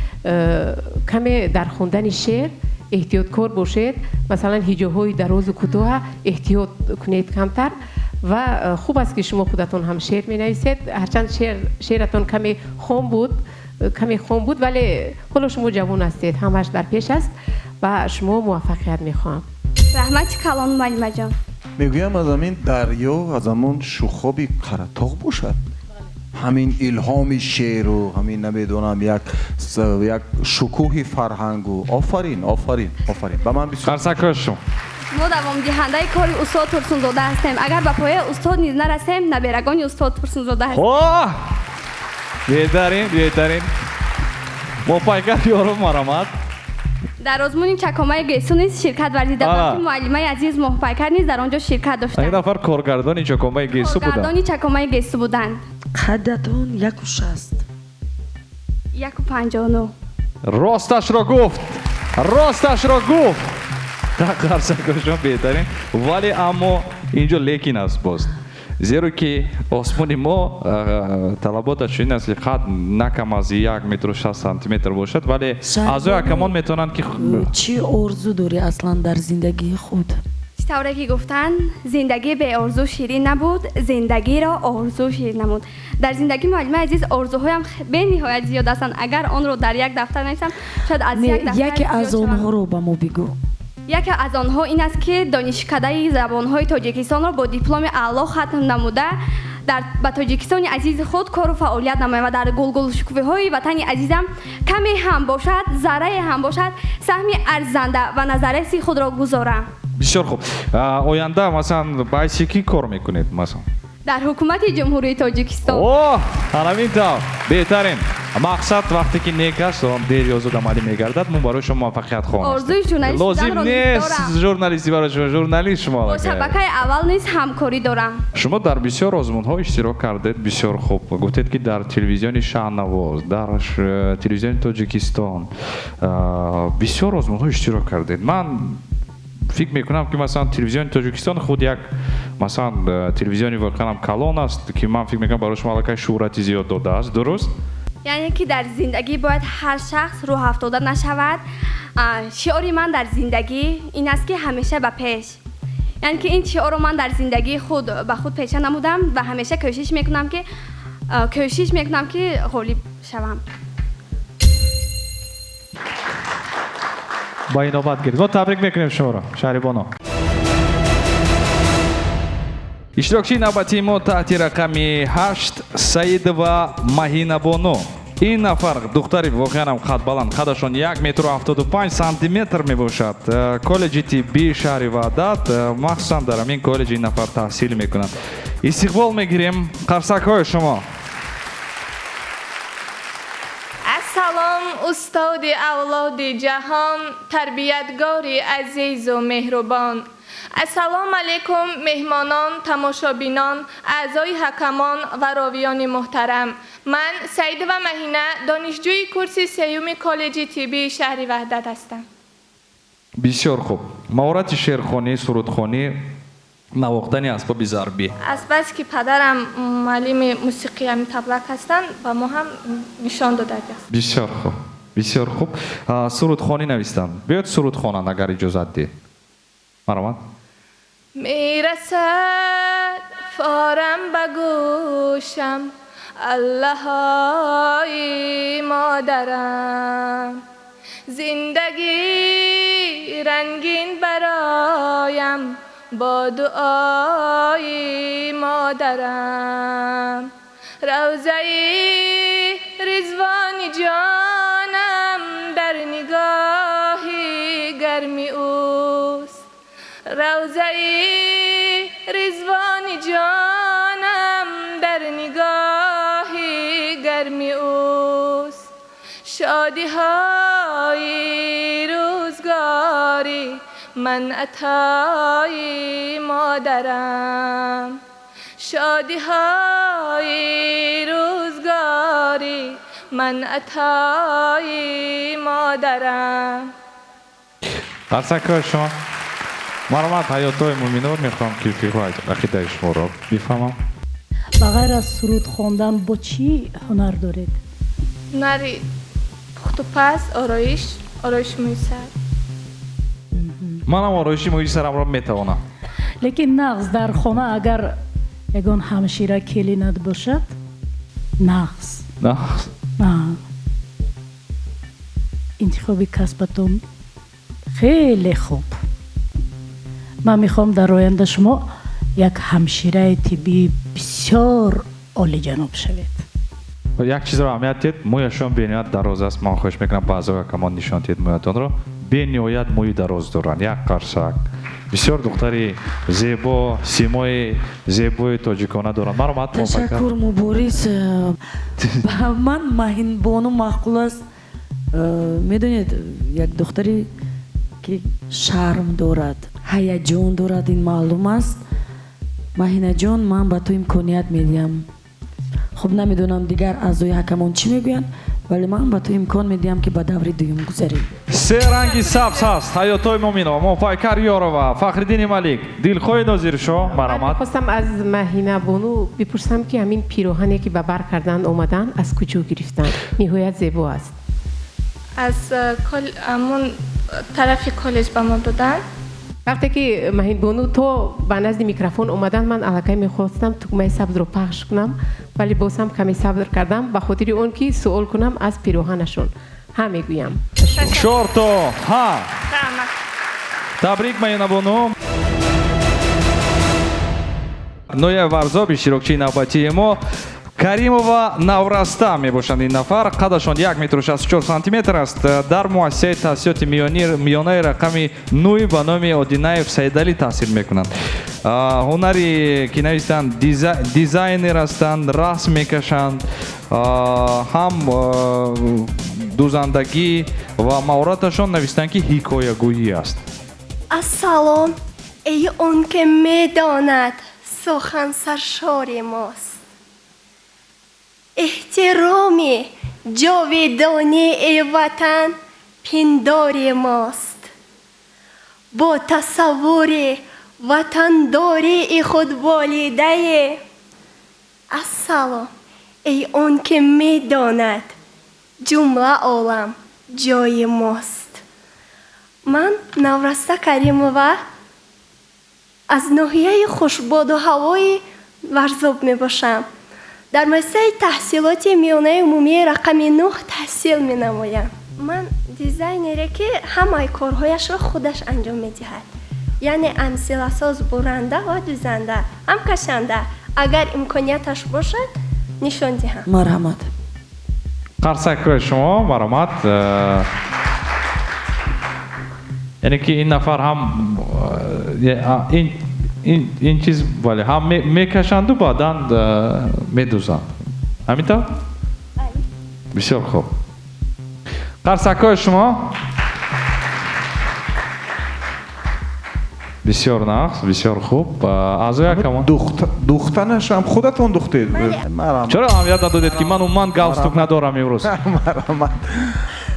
каме дар хондани шеър эҳтиёткор бошед. Масалан, ҳиҷоҳои дарозу кӯтоҳа эҳтиёт кунед камтар. Ва хуб аст ки шумо худатон ҳам шеър менависед. Ҳарчанд шеъратон каме хом буд, вале ҳоло шумо ҷавон ҳастед, ҳамаш дар пеш аст ва шумо муваффақият мехоҳам. Раҳмати калон, муаллимаҷон. Мегӯям, аз ҳамин дарё, аз ҳамон шухоби Қаратоғ бошад, ҳамин илҳоми шеъру ҳамин намедонам як шукӯҳи фарҳангу. Офарин, офарин, офарин. Ба ман бисёр қарсакҳои шумо. Мо давомдиҳандаи кори устод Турсунзода ҳастем. Агар ба пояи устод низ нарасем, наберагони устод Турсунзода ҳастем. Беҳтарин, беҳтарин. Моҳпайкар Ёров, марҳамат. Дар озмуни чакомаи гесу низ ширкат варзида будам, ки муаллимаи азиз Моҳпайкар низ дар он ҷо ширкат доштанд. Ин нафар коргардони чакомаи гесу буданд. Коргардони чакомаи гесу буданд. Қаддатон 1,60. 1,59. Росташро гуфт, росташро гуфт. Қарсакҳои шумо, беҳтарин. Вале аммо инҷо лекин аст боз. Зеро ки осмони мо талаботаш чунин аст, ки қад на кам аз 1 метру 60 сантиметр бошад, вале аъзои ҳакамон метавонанд ки чӣ орзу дорӣ аслан дар зиндагии худ? Чӣ тавре ки гуфтанд, зиндагӣ беорзу ширин набуд, зиндагиро орзу ширин намуд. Дар зиндагӣ, муаллимаи азиз, орзуҳоям бениҳоят зиёд ҳастанд. Агар онро дар як дафтар нависам, шояд аз як дафтар яке аз онҳоро ба мо бигӯ. Яке аз онҳо ин аст, ки донишкадаи забонҳои Тоҷикистонро бо дипломи аъло хатм намуда, ба Тоҷикистони азизи худ кору фаъолият намоям ва дар гулгулшукуфиҳои ватани азизам каме ҳам бошад, заррае ҳам бошад, саҳми арзанда ва назарраси худро гузорам. Бисёр хуб. Оянда масалан ба ҳайси кӣ кор мекунед масалан? Дар ҳукумати Ҷумҳурии Тоҷикистон. О, ҳамин тавр, беҳтарин. Мақсад вақте ки нек аст, он дер ё зуд амалӣ мегардад. Мо барои шумо муваффақият хоҳем. Орзуи журналист лозим нест журналисти барои шумо, журналист шумо. Бо шабакаи аввал низ ҳамкорӣ дорам. Шумо дар бисёр озмунҳо иштирок кардед, бисёр хуб. Гуфтед ки дар телевизиони Шаҳнавоз, дар телевизиони Тоҷикистон бисёр озмунҳо иштирок кардед. Ман фикр мекунам ки масалан телевизиони Тоҷикистон худ як масалан телевизиони воқеан калон аст, ки ман фикр мекунам барои шумо аллакай шӯҳрати зиёд додааст, дуруст? Яъне ки дар зиндагӣ бояд ҳар шахс рӯҳафтода нашавад. Шиори ман дар зиндагӣ ин аст, ки ҳамеша ба пеш. Яъне ки ин шиорро ман дар зиндагии худ ба худ пеша намудам ва ҳамеша кӯшиш мекунам ки ғолиб шавам. Ба инобат гирифт. Мо табрик мекунем шуморо, Шаҳрибону. Иштирокчии навбатии мо таҳти рақами 8 Саидова Маҳинабону. Ин нафар духтари воқеан ҳам қадбаланд, қадашон 1 метру 75 сантиметр мебошад. Коллеҷи тиббии шаҳри Ваҳдат, махсусан дар ҳамин коллеҷ ин нафар таҳсил мекунад. Истиқбол мегирем қарсакҳои шумо. Ассалом, устоди авлоди ҷаҳон, тарбиятгори азизу меҳрубон. Ассалому алайкум, меҳмонон, тамошобинон, аъзои ҳакамон ва ровиёни муҳтарам. Ман Саидова Маҳина, донишҷӯи курси сеюми коллеҷи тиббии шаҳри Ваҳдат ҳастам. Бисёр хуб. Маҳорати шеърхонӣ, сурудхонӣ, навохтани асбоби зарбӣ. Аз бас ки падарам муаллими мусиқӣ ҳамин таблак ҳастанд, ба мо ҳам нишон додагиаст. Бисёр хуб, бисёр хуб. Сурудхонӣ навистанд. Биёед сурудхонанд, агар иҷозат диҳед. Марҳамат. Мерасад форам ба гӯшам аллаҳои модарам, зиндагӣ рангин бароям бо дуои модарам, равзаи ризвони ҷонам дар нигоҳи гарми ӯст, Равзаи Ризвони ҷонам дар нигоҳи гарми ӯст. Шодиҳои рӯзгори ман атои модарам. Шодиҳои рӯзгори ман атои модарам. Қарсакҳои шумо. Марҳамат, Ҳаётои Муъминова, мехоҳам ки фикру ақидаи шуморо бифаҳмам. Ба ғайр аз суруд хондан бо чӣ ҳунар доред? Ҳунари пухтупаз, ороиш, ороиши мӯи сар. Манам ороиши мӯи сарамро метавонам. Лекин нағз дар хона агар ягон ҳамшира келинат бошад, нағз. Нағз? Интихоби касбатон хеле хуб. Ман мехоҳам дар оянда шумо як ҳамшираи тиббии бисёр олиҷаноб шавед. Як чизро аҳамият диҳед, мӯяшон бениҳоят дароз аст. Ман хоҳиш мекунам ба аъзои ҳакамон нишон диҳед мӯятонро. Бениҳоят мӯи дароз доранд, як қарсак. Бисёр духтари зебо, симои зебои тоҷикона доранд. Марҳамат, ташаккур, Мубориз. Ба ман Маҳинбону маъқул аст. Медонед, як духтаре ки шарм дорад, ҳаяҷон дорад, ин маълум аст. Маҳинаҷон, ман ба ту имконият медиҳам. Хуб, намедонам дигар аъзои ҳакамон чӣ мегӯянд, вале ман ба ту имкон медиҳам ки ба даври дуюм гузарӣ. Се ранги сабз ҳаст. Ҳаётои Муъминова, Моҳпайкар Ёрова, Фахриддини Малик, Дилхоҳи Нозиршоҳ. Марҳамат. Мехостам аз Маҳинабону бипурсам ки ҳамин пироҳане ки ба бар кардан омаданд аз куҷо гирифтанд? Ниҳоят зебо аст. Аз ҳамон тарафи коллеҷ ба мо доданд. Вақте ки Маҳинбону то ба назди микрофон омаданд, ман аллакай мехостам тугмаи сабзро пахш кунам, вале боз ҳам каме сабр кардам ба хотири он ки суол кунам аз пироҳанашон. Ҳа мегӯям. Чорто ҳа. Табрик, Маҳинабону. Ноҳияи Варзоб, иштирокчии навбатии мо Каримова Навраста мебошанд. Ин нафар қадашон 1 метру 64 сантиметр аст. Дар муассисаи таҳсилоти миёнаи рақами 9 ба номи Одинаев Саидалӣ таҳсил мекунанд. Ҳунари ки навистанд, дизайнер ҳастанд, расм мекашанд, ҳам дузандагӣ ва маҳораташон навистанд ки ҳикоягӯӣ аст. Ассалом, эй он ки медонад сухан саршори мост. Эҳтироми ҷовидонии ватан пиндори мост. Бо тасаввури ватандории худ болидае. Ассалом, эй он ки медонад ҷумла олам ҷои мост. Ман Навраста Каримова аз ноҳияи хушбоду ҳавои Варзоб мебошам. Дар муассисаи таҳсилоти миёнаи умумии рақами 9 таҳсил менамоям. Ман дизайнере ки ҳамаи корҳояшро худаш анҷом медиҳад. Яъне амсиласоз, буранда ва дузанда, ҳам кашанда. Агар имконияташ бошад, нишон диҳам. Марҳамат. Қарсакҳои шумо, марҳамат. Яъне ки ин нафар ҳам ин чиз, бале, ҳам мекашанду баъдан медузанд. Ҳамин тавр? Бисёр хуб. Қарсакҳои шумо. Бисёр нағз, бисёр хуб. Аъзои ҳакамон. Духтанаш ҳам худатон духтед. Чаро аҳамият надодед ки ман умуман галстук надорам имрӯз? Марҳамат.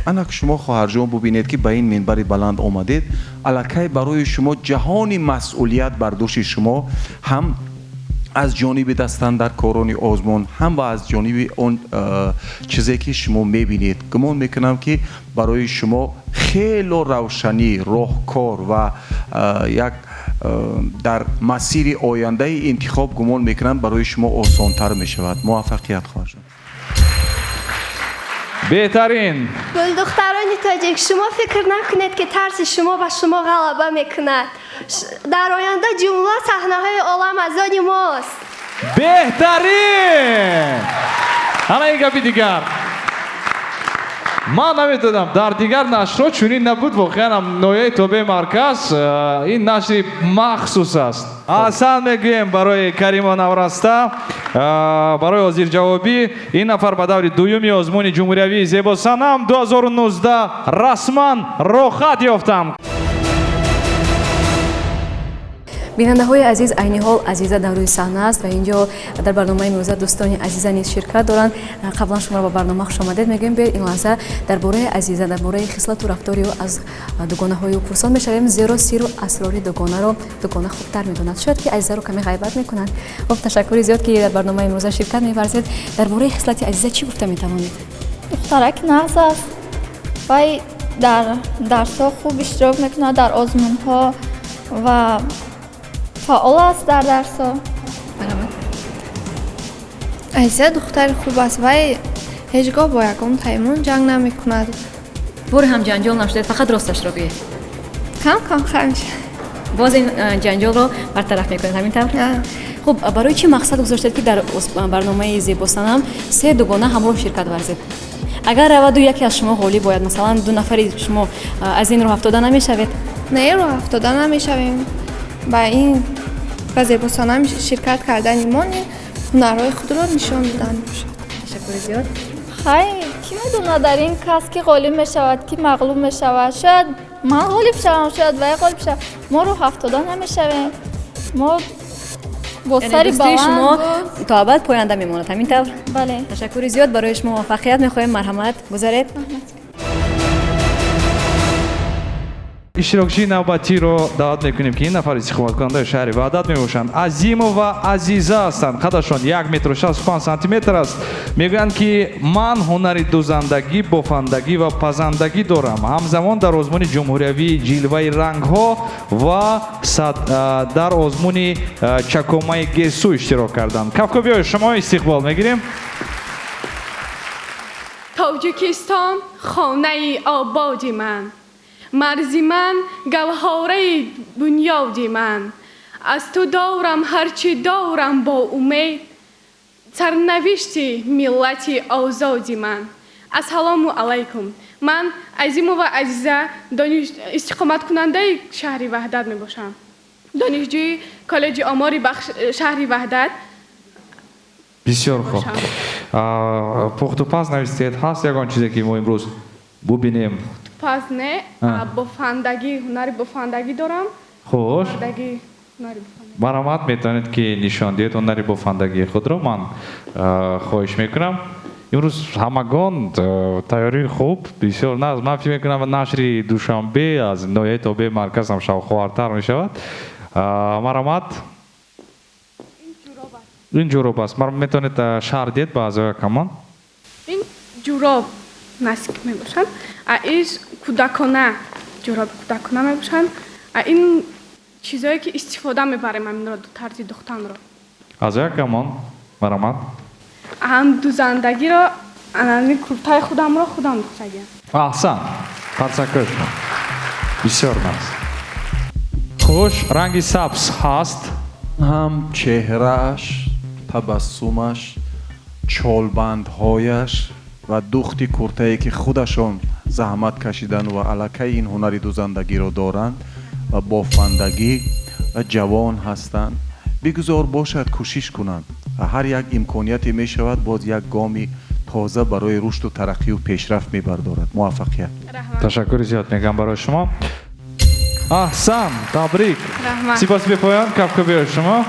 Ана шумо хоҳарҷон бубинед ки ба ин минбари баланд омадед, аллакай барои шумо ҷаҳони масъулият бар дӯши шумо ҳам аз ҷониби дастандаркорони озмун, ҳам ва аз ҷониби он чизе ки шумо мебинед. Гумон мекунам ки барои шумо хело равшанӣ, роҳкор ва як дар масири ояндаи интихоб гумон мекунам барои шумо осонтар мешавад. Муваффақият хоҳарҷон. Беҳтарин. Гулдухтарони тоҷик, шумо фикр накунед ки тарси шумо ба шумо ғалаба мекунад. Дар оянда ҷумла саҳнаҳои олам аз они мост. Беҳтарин. Ана ин гапи дигар. Ман намедонам, дар дигар нашрҳо чунин набуд. Воқеан ҳам ноҳияи тобеи марказ ин нашри махсус аст. Аҳсан мегӯем барои Карима Навраста, барои ҳозирҷавобӣ. Ин нафар ба даври дуюми озмуни ҷумҳуриявии Зебосанам 2019 расман роҳхат ёфтам. Бинандаҳои азиз, айни ҳол Азиза дар рӯи саҳна аст ва инҷо дар барномаи имрӯза дӯстони азиза низ ширкат доранд. Қаблан шуморо ба барнома хушомадед мегӯем. Биёед ин лаҳза дар бораи Азиза, дар бораи хислату рафтори ӯ аз дугонаҳои ӯ пурсон мешавем, зеро сиру асрори дугонаро дугона хубтар медонад. Шояд ки Азизаро каме ғайбат мекунанд. Хуб, ташаккури зиёд, ки дар барномаи имрӯза ширкат меварзед. Дар бораи хислати Азиза чӣ гуфта метавонед? Духтарак нағз аст. Вай дар дарсҳо хуб иштирок мекунад, дар озмунҳо ва фаъол аст дар дарсҳо. Азиза духтари хуб аст, вай ҳеҷ гоҳ бо ягон паймон ҷанг намекунад. Боре ҳам ҷанҷол нашудед, фақат росташро гӯед. Кам кам хай мешавад. Боз ин ҷанҷолро бартараф мекунед, ҳамин тавр? Хуб, барои чӣ мақсад гузоштед, ки дар барномаи Зебосанам се дугона ҳамроҳ ширкат варзед? Агар раваду яке аз шумо ғолиб бояд, масалан ду нафари шумо аз ин роҳ афтода намешавед? Не, роҳ афтода намешавем. Ба ин ба Зебосанам ширкат кардани мо ҳунарҳои худро нишон додан мебошад. Ташаккури зиёд. Хай, кӣ медонад дар ин кас ки ғолиб мешавад, ки мағлуб мешавад. Шояд ман ғолиб шавам, шояд вай ғолиб шавад. Мо роҳ афтода намешавем. Мо бо сари баланд шумо то абад поянда мемонад, ҳамин тавр? Бале. Ташаккури зиёд, барои шумо муваффақият мехоҳем. Марҳамат, гузаред. Иштирокчии навбатиро даъват мекунем, ки ин нафар истиқоматкунандаи шаҳри Ваҳдат мебошанд. Азимова Азиза ҳастанд. Қадашон 1 метру 65 сантиметр аст. Мегӯянд, ки ман ҳунари дузандагӣ, бофандагӣ ва пазандагӣ дорам. Ҳамзамон дар озмуни ҷумҳуриявии ҷилваи рангҳо ва дар озмуни чакомаи гесу иштирок карданд. Кафкобиҳои шумо истиқбол мегирем. Тоҷикистон хонаи ободи ман, марзи ман гавҳораи бунёди ман. Аз ту дорам ҳарчи дорам бо умед, сарнавишти миллати озоди ман. Ассалому алайкум. Ман Азимова Азиза, истиқоматкунандаи шаҳри Ваҳдат мебошам, донишҷӯи коллеҷи омори шаҳри Ваҳдат. Бисёр хуб. Пухтупаз навистед, ҳаст ягон чизе, ки мо имрӯз бубинем? Пас не, бофандагӣ, ҳунари бофандагӣ дорам. Хуш. Марҳамат, метавонед, ки нишон диҳед ҳунари бофандагии худро. Ман хоҳиш мекунам. Имрӯз ҳамагон тайёрии хуб, бисёр нағз. Ман фикр мекунам, нашри Душанбе аз ноҳияи тобеи марказ ҳам шавқовартар мешавад. Марҳамат. Ин ҷуроб аст. Метавонед шарҳ диҳед ба аъзои ҳакамон? Ин ҷуроб наск мебошанд. Ин кӯдакона, ҷуроби кӯдакона мебошанд. Ин чизое, ки истифода мебарем ҳаминро, тарзи духтанро. Аъзои ҳакамон, марҳамат. Ҳам дузандагиро, ани куртаи худамро худам духтагиам. Аҳсан, қарсакҳои шумо. Бисёр нағз. Хуш, ранги сабз ҳаст. Ҳам чеҳрааш, табассумаш, чолбандҳояш ва духти куртае, ки худашон заҳмат кашиданд ва аллакай ин ҳунари дузандагиро доранд ва бофандагӣ ва ҷавон ҳастанд. Бигузор бошад, кӯшиш кунанд ва ҳар як имконияте мешавад, боз як гоми тоза барои рушду тараққию пешрафт мебардорад. Муваффақият. Ташаккури зиёд мегӯям барои шумо. Аҳсан, табрик. Сипос бепоён, кафкӯбиҳои шумо.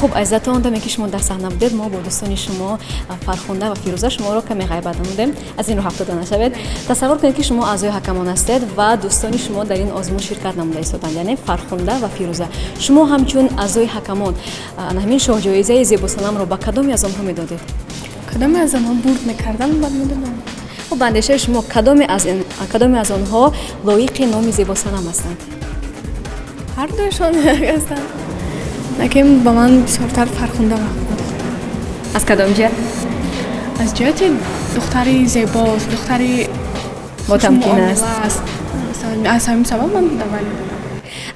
Хуб, Азиза, то он даме, ки шумо дар саҳна будед, мо бо дӯстони шумо Фархунда ва Фирӯза шуморо каме ғайбат намудем. Аз ин роҳ афтода нашавед. Тасаввур кунед, ки шумо аъзои ҳакамон ҳастед ва дӯстони шумо дар ин озмун ширкат намуда истоданд, яъне Фархунда ва Фирӯза. Шумо ҳамчун аъзои ҳакамон ҳамин шоҳҷоизаи Зебосанамро ба кадоме аз онҳо медодед? Кадоме аз онҳо бурд мекардам, баъд медодам. Хуб, ба андешаи шумо кадоме аз онҳо лоиқи номи Зебосанам ҳастанд? Ҳар дуяшон ҳастанд. Лекин ба ман бисёртар Фархунда маъқул. Аз кадом ҷиҳат? Аз ҷиҳати духтари зебост, духтари ботамкин аст. Аз ҳамин сабаб ман давай медодам.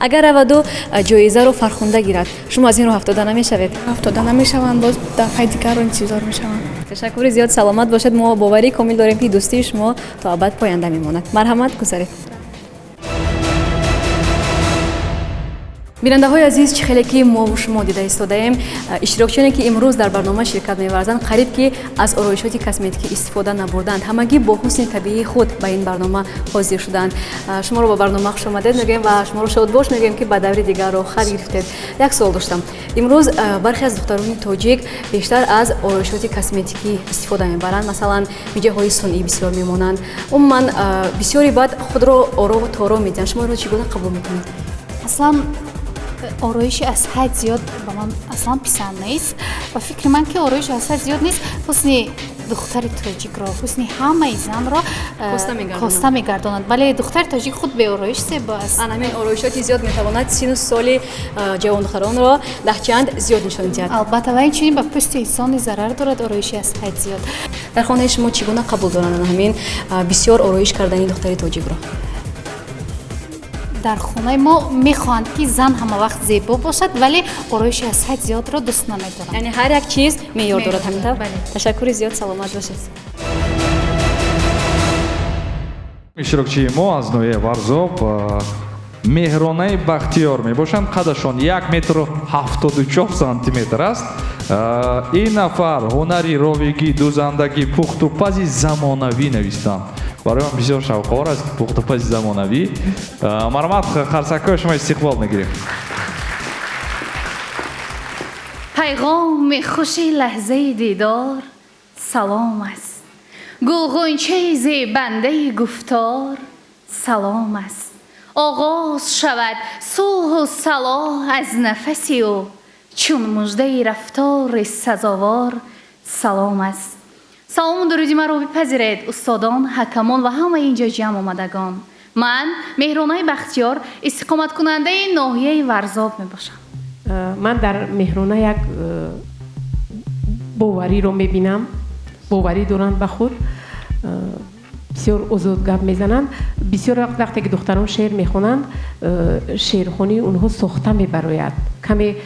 Агар раваду ҷоизаро Фархунда гирад, шумо аз ин роҳ афтода намешавед? Афтода намешаванд, боз дафъаи дигарро интизор мешаванд. Ташаккури зиёд, саломат бошед. Мо боварии комил дорем, ки дӯстии шумо то абад поянда мемонад. Марҳамат, гузаред. Бинандаҳои азиз, чӣ хеле ки мову шумо дида истодаем, иштирокчиёне ки имрӯз дар барнома ширкат меварзанд, қариб ки аз ороишоти косметикӣ истифода набурданд. Ҳамагӣ бо ҳусни табиии худ ба ин барнома ҳозир шуданд. Шуморо ба барнома хушомадед мегӯем ва шуморо шодбош мегӯем, ки ба даври дигар роҳхат гирифтед. Як суол доштам. Имрӯз бархе аз духтарони тоҷик бештар аз ороишоти косметикӣ истифода мебаранд, масалан миҷаҳои сунъӣ бисёр мемонанд. Умуман бисёри баъд худро орову торо медиҳанд. Шумо инро чӣ гуна қабул мекунед? Аслан ороиши аз ҳад зиёд ба ман аслан писанд нест. Ба фикри ман, ки ороиш аз ҳад зиёд нест, ҳусни духтари тоҷикро, ҳусни ҳамаи занро коста мегардонад. Бале, духтари тоҷик худ беороиш зебо аст. Ана ҳамин ороишоти зиёд метавонад сину соли ҷавондухтаронро даҳчанд зиёд нишон диҳад. Албатта, ва инчунин ба пӯсти инсон зарар дорад ороиши аз ҳад зиёд. Дар хонаи шумо чӣ гуна қабул доранд ана ҳамин бисёр ороиш кардани духтари тоҷикро? Дар хонаи мо мехоҳанд, ки зан ҳамавақт зебо бошад, вале ороиши аз ҳад зиёдро дӯст намедоранд. Яъне ҳар як чиз меъёр дорад, ҳамин тавр? Ташаккури зиёд, саломат бошед. Иштирокчии мо аз ноҳияи Варзоб Меҳронаи Бахтиёр мебошанд. Қадашон 1 метру 74 сантиметр аст. Ин нафар ҳунари ровигӣ, дӯзандагӣ, пухтупази замонавӣ навистанд. Барои ман бисёр шавқовар аст пухтупази замонавӣ. Марҳамат, қарсакҳои шумо истиқбол мегирем. Пайғоми хуши лаҳзаи дидор салом аст. Гулғунчаи зебандаи гуфтор салом аст. Оғоз шавад сулҳу салоҳ аз нафаси ӯ, чун муждаи рафтори сазовор салом аст. Салому дуруди маро бипазиред, устодон, ҳакамон ва ҳамаи инҷо ҷамъ омадагон. Ман Меҳронаи Бахтиёр, истиқоматкунандаи ноҳияи Варзоб мебошам. Ман дар Меҳрона як бовариро мебинам, боварӣ доранд ба худ, бисёр озод гап мезананд. Бисёр вақт вақте ки духтарон шеър мехонанд, шеърхонии онҳо сохта мебарояд. Каме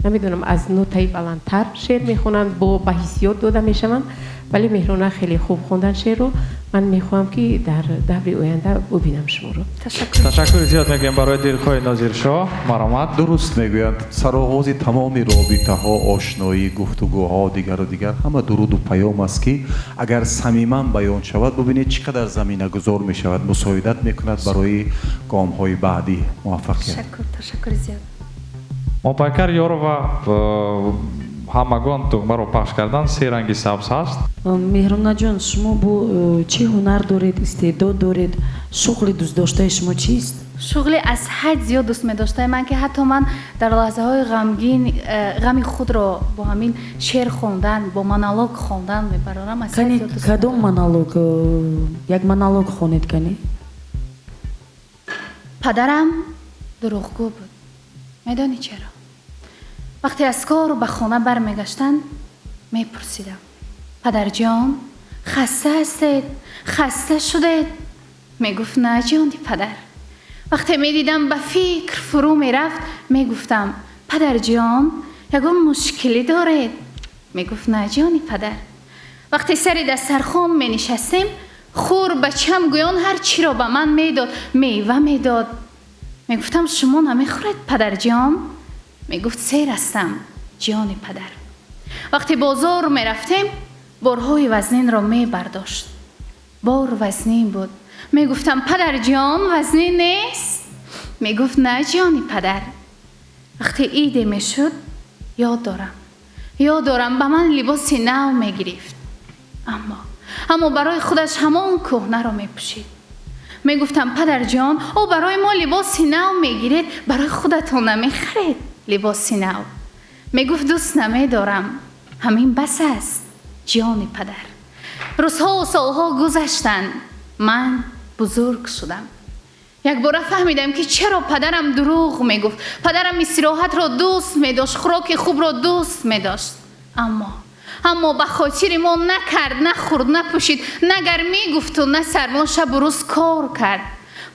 намедонам, аз нотаи баландтар шеър мехонанд, бо ба ҳиссиёт дода мешаванд, вале Меҳрона хеле хуб хондан шеърро. Ман мехоҳам, ки дар даври оянда бубинам шуморо. Ташаккури зиёд мегӯям барои дилхоҳи Нозиршоҳ. Марҳамат. Дуруст мегӯянд, сароғози тамоми робитаҳо, ошноӣ, гуфтугӯҳо, дигару дигар ҳама дуруду паём аст, ки агар самиман баён шавад, бубинед чӣ қадар заминагузор мешавад, мусоидат мекунад барои гомҳои баъдӣ муваффақият. Ташаккури зиёд. Мопайкар Ёрова, ҳамагон тугмаро пахш кардан, се ранги сабз ҳаст. Меҳронаҷон, шумо бо чӣ ҳунар доред, истеъдод доред? Шуғли дӯстдоштаи шумо чист? Шуғли аз ҳад зиёд дӯст медоштаи ман, ки ҳатто ман дар лаҳзаҳои ғамгин ғами худро бо ҳамин шеър хондан, бо монолог хондан мебарорам. Кадом монолог? Як монолог хонед, кани. Падарам дурӯғгӯ буд. Медонӣ чаро? Вақте аз кор ба хона бармегаштанд, мепурсидам: падарҷон, хаста ҳастед? Хаста шудед? Мегуфт: на, ҷони падар. Вақте медидам ба фикр фурӯ мерафт, мегуфтам: падарҷон, ягон мушкилӣ доред? Мегуфт: на, ҷони падар. Вақте сари дастархон менишастем, хур бачам гӯён ҳар чиро ба ман медод, мева медод. Мегуфтам: шумо намехӯред, падарҷон? Мегуфт: сер ҳастам, ҷони падар. Вақте бозор мерафтем, борҳои вазнинро мебардошт. Бор вазнин буд. Мегуфтам: падарҷон, вазнин нест? Мегуфт: на, ҷони падар. Вақте иде мешуд, ёд дорам, ба ман либоси нав мегирифт. Аммо барои худаш ҳамон кӯҳнаро мепӯшид. Мегуфтам: падарҷон, ӯ барои мо либоси нав мегиред, барои худатон намехаред либоси нав. Мегуфт: дӯст намедорам, ҳамин бас аст, ҷони падар. Рӯзҳову солҳо гузаштанд, ман бузург шудам. Якбора фаҳмидам, ки чаро падарам дурӯғ мегуфт. Падарам истироҳатро дӯст медошт, хӯроки хубро дӯст медошт. Аммо ба хотири мо накард, нахӯрд, напӯшид, на гармӣ гуфту на сармо, шабу рӯз кор кард.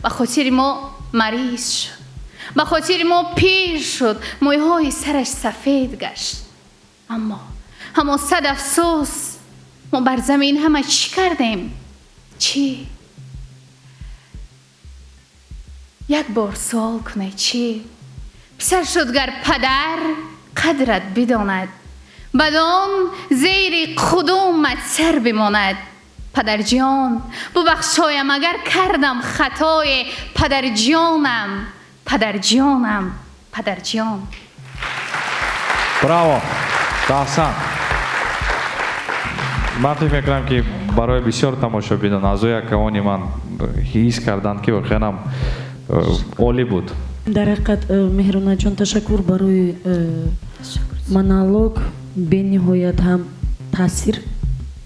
Ба хотири мо мариз шуд. Ба хотири мо пир шуд, мӯйҳои сараш сафед гашт. Аммо ҳамон сад афсӯс, мо бар замин ҳама чӣ кардем? Чӣ? Як бор суол кунед, чӣ? Писар шуд гар падар қадрат бидонад, бадон зери қудумат сар бимонад. Падарҷон, бубахшоям агар кардам хатое, падарҷонам, падарҷонам, падарҷон. Браво! Таҳсан! Ман фикр мекунам, ки барои бисёр тамошобинон аъзои акавони ман ҳис карданд, ки воқеан ҳам олӣ буд. Дар ҳақиқат, Меҳронаҷон, ташаккур барои монолог. Бениҳоят ҳам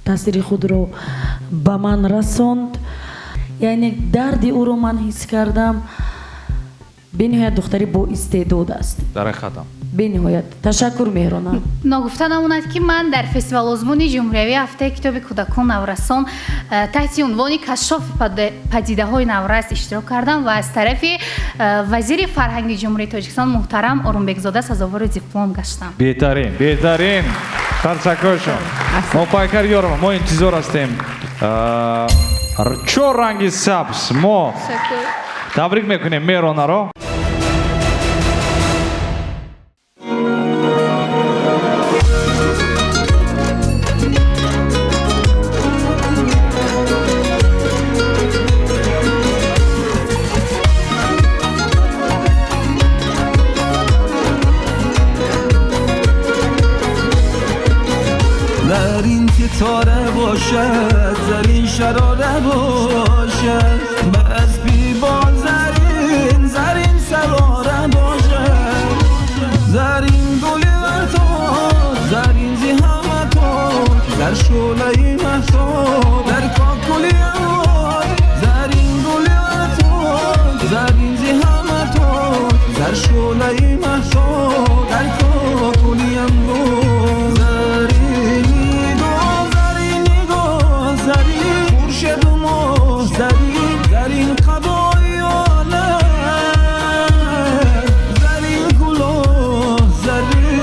таъсири худро ба ман расонд. Яъне дарди ӯро ман ҳис кардам. Бениҳоят духтари боистеъдод аст. Дар ҳақиқатам. Бениҳоят. Ташаккур, Меҳрона. Ногуфта намонад, ки ман дар фестивал-озмуни ҷумҳуриявии ҳафтаи китоби кӯдакон наврасон таҳти унвони кашшофи падидаҳои наврас иштирок кардам ва аз тарафи вазири фарҳанги Ҷумҳурии Тоҷикистон муҳтарам Орумбекзода сазовори диплом гаштам. Беҳтарин, беҳтарин. Қарсакҳояшон. Моҳпайкар Ёрова, мо интизор ҳастем. Чор ранги сабз. Мо табрик мекунем Меҳронаро. ستاره باشد، زرین شراره باشد، از بی با زرین زرین سواره باشد، زرین گل ورتاد، زرین زی همه تاد، در شعله مهتاب، در کاکلی اواد، زرین گل ورتاد، زرین زی همه تاد، در شعله مهتاب، در کاکلی اواد. زرین قبای عالم، زرین کلاه زرین.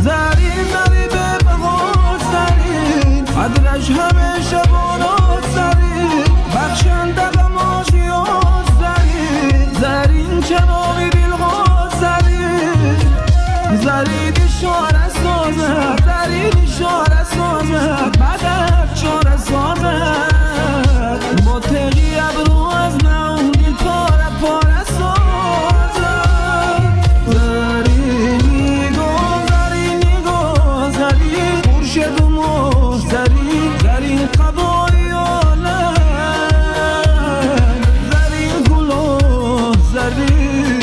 زرین زرین به بهار زرین، قدرش همه شبانات زرین، بخشنده به ماجیات زرین، زرین چراغی دلغات زرین، زرین اشاره سازد، زرین اشاره سازد، بدر چاره سازد، با تغی ابرو از نو دل پاره پاره سازد. زرین نگاه، زرین نگاه، زرین خورشید و ماه زرین، زرین قبای عالم، زرین کلاه زرین.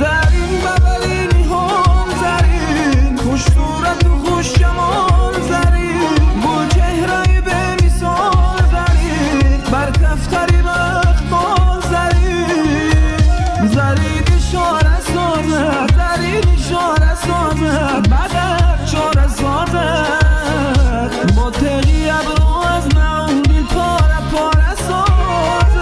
زرین ببلی نهان زرین، خوش صورت و خوش جمال زرین، با چهره به مثال زرین، بر کفتری بختال زرین، زرین اشاره سازد، زرین اشاره سازد، بدر چاره سازد، با تغی ابرو از نو دل پاره پاره سازد.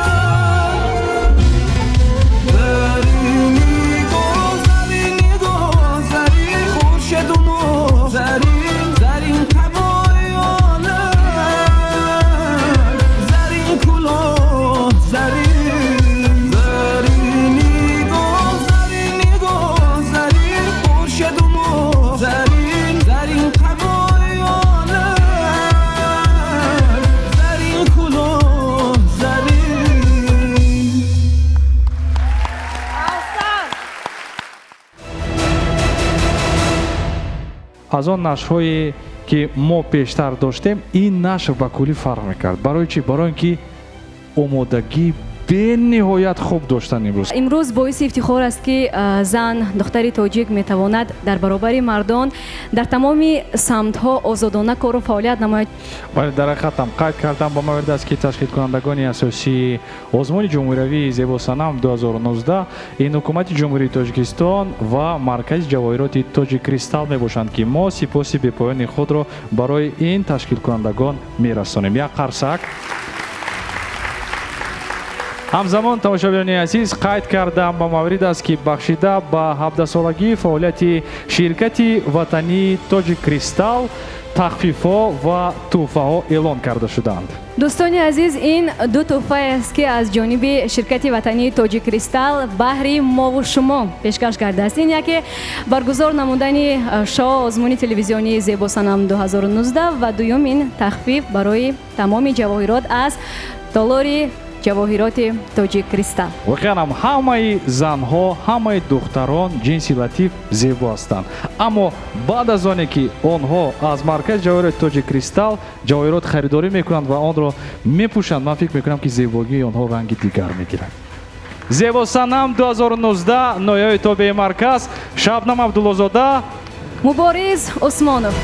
زرین نگاه، زرین نگاه، زرین خورشید و ماه زرین، زرین قبای عالم، زرین کلاه زرین. زرین نگاه، زرین نگاه، زرین خورشید و ماه زرین، زرین قبای عالم، زرین کلاه زرین. Аз он нашрҳои ки мо пештар доштем, ин нашр ба куллӣ фарқ мекард. Барои чӣ? Барои ин ки омодагӣ бениҳоят хуб доштан имрӯз. Имрӯз боиси ифтихор аст, ки зан, духтари тоҷик метавонад дар баробари мардон дар тамоми самтҳо озодона кору фаъолият намояд. Бале, дар ҳақиқатам қайд кардам ба маврид аст, ки ташкилкунандагони асосии озмуни ҷумҳуриявии Зебосанам 2019 ин ҳукумати Ҷумҳурии Тоҷикистон ва маркази ҷавоҳироти Тоҷи Кристалл мебошанд, ки мо сипоси бепоёни худро барои ин ташкилкунандагон мерасонем. Як қарсак. Ҳамзамон, тамошобинони азиз, қайд кардам ба маврид аст, ки бахшида ба 17-солагии фаъолияти ширкати ватании Тоҷи Кристалл тахфифҳо ва тӯҳфаҳо эълон карда шуданд. Дӯстони азиз, ин ду тӯҳфае аст, ки аз ҷониби ширкати ватании Тоҷи Кристалл баҳри мову шумо пешкаш кардааст. Ин яке баргузор намудани шоу озмуни телевизионии Зебосанам 2019 ва дуюм ин тахфиф барои тамоми ҷавоҳирот аз толори ҷавоҳироти Тоҷи Кристалл. Воқеан ҳам ҳамаи занҳо, ҳамаи духтарон ҷинси латиф зебо ҳастанд, аммо баъд аз оне ки онҳо аз маркази ҷавоҳироти Тоҷи Кристалл ҷавоҳирот харидорӣ мекунанд ва онро мепӯшанд, ман фикр мекунам, ки зебогии онҳо ранги дигар мегирад. Зебосанам 2019, ноҳияи тобеи марказ, Шабнам Абдуллозода, Мубориз Усмонов.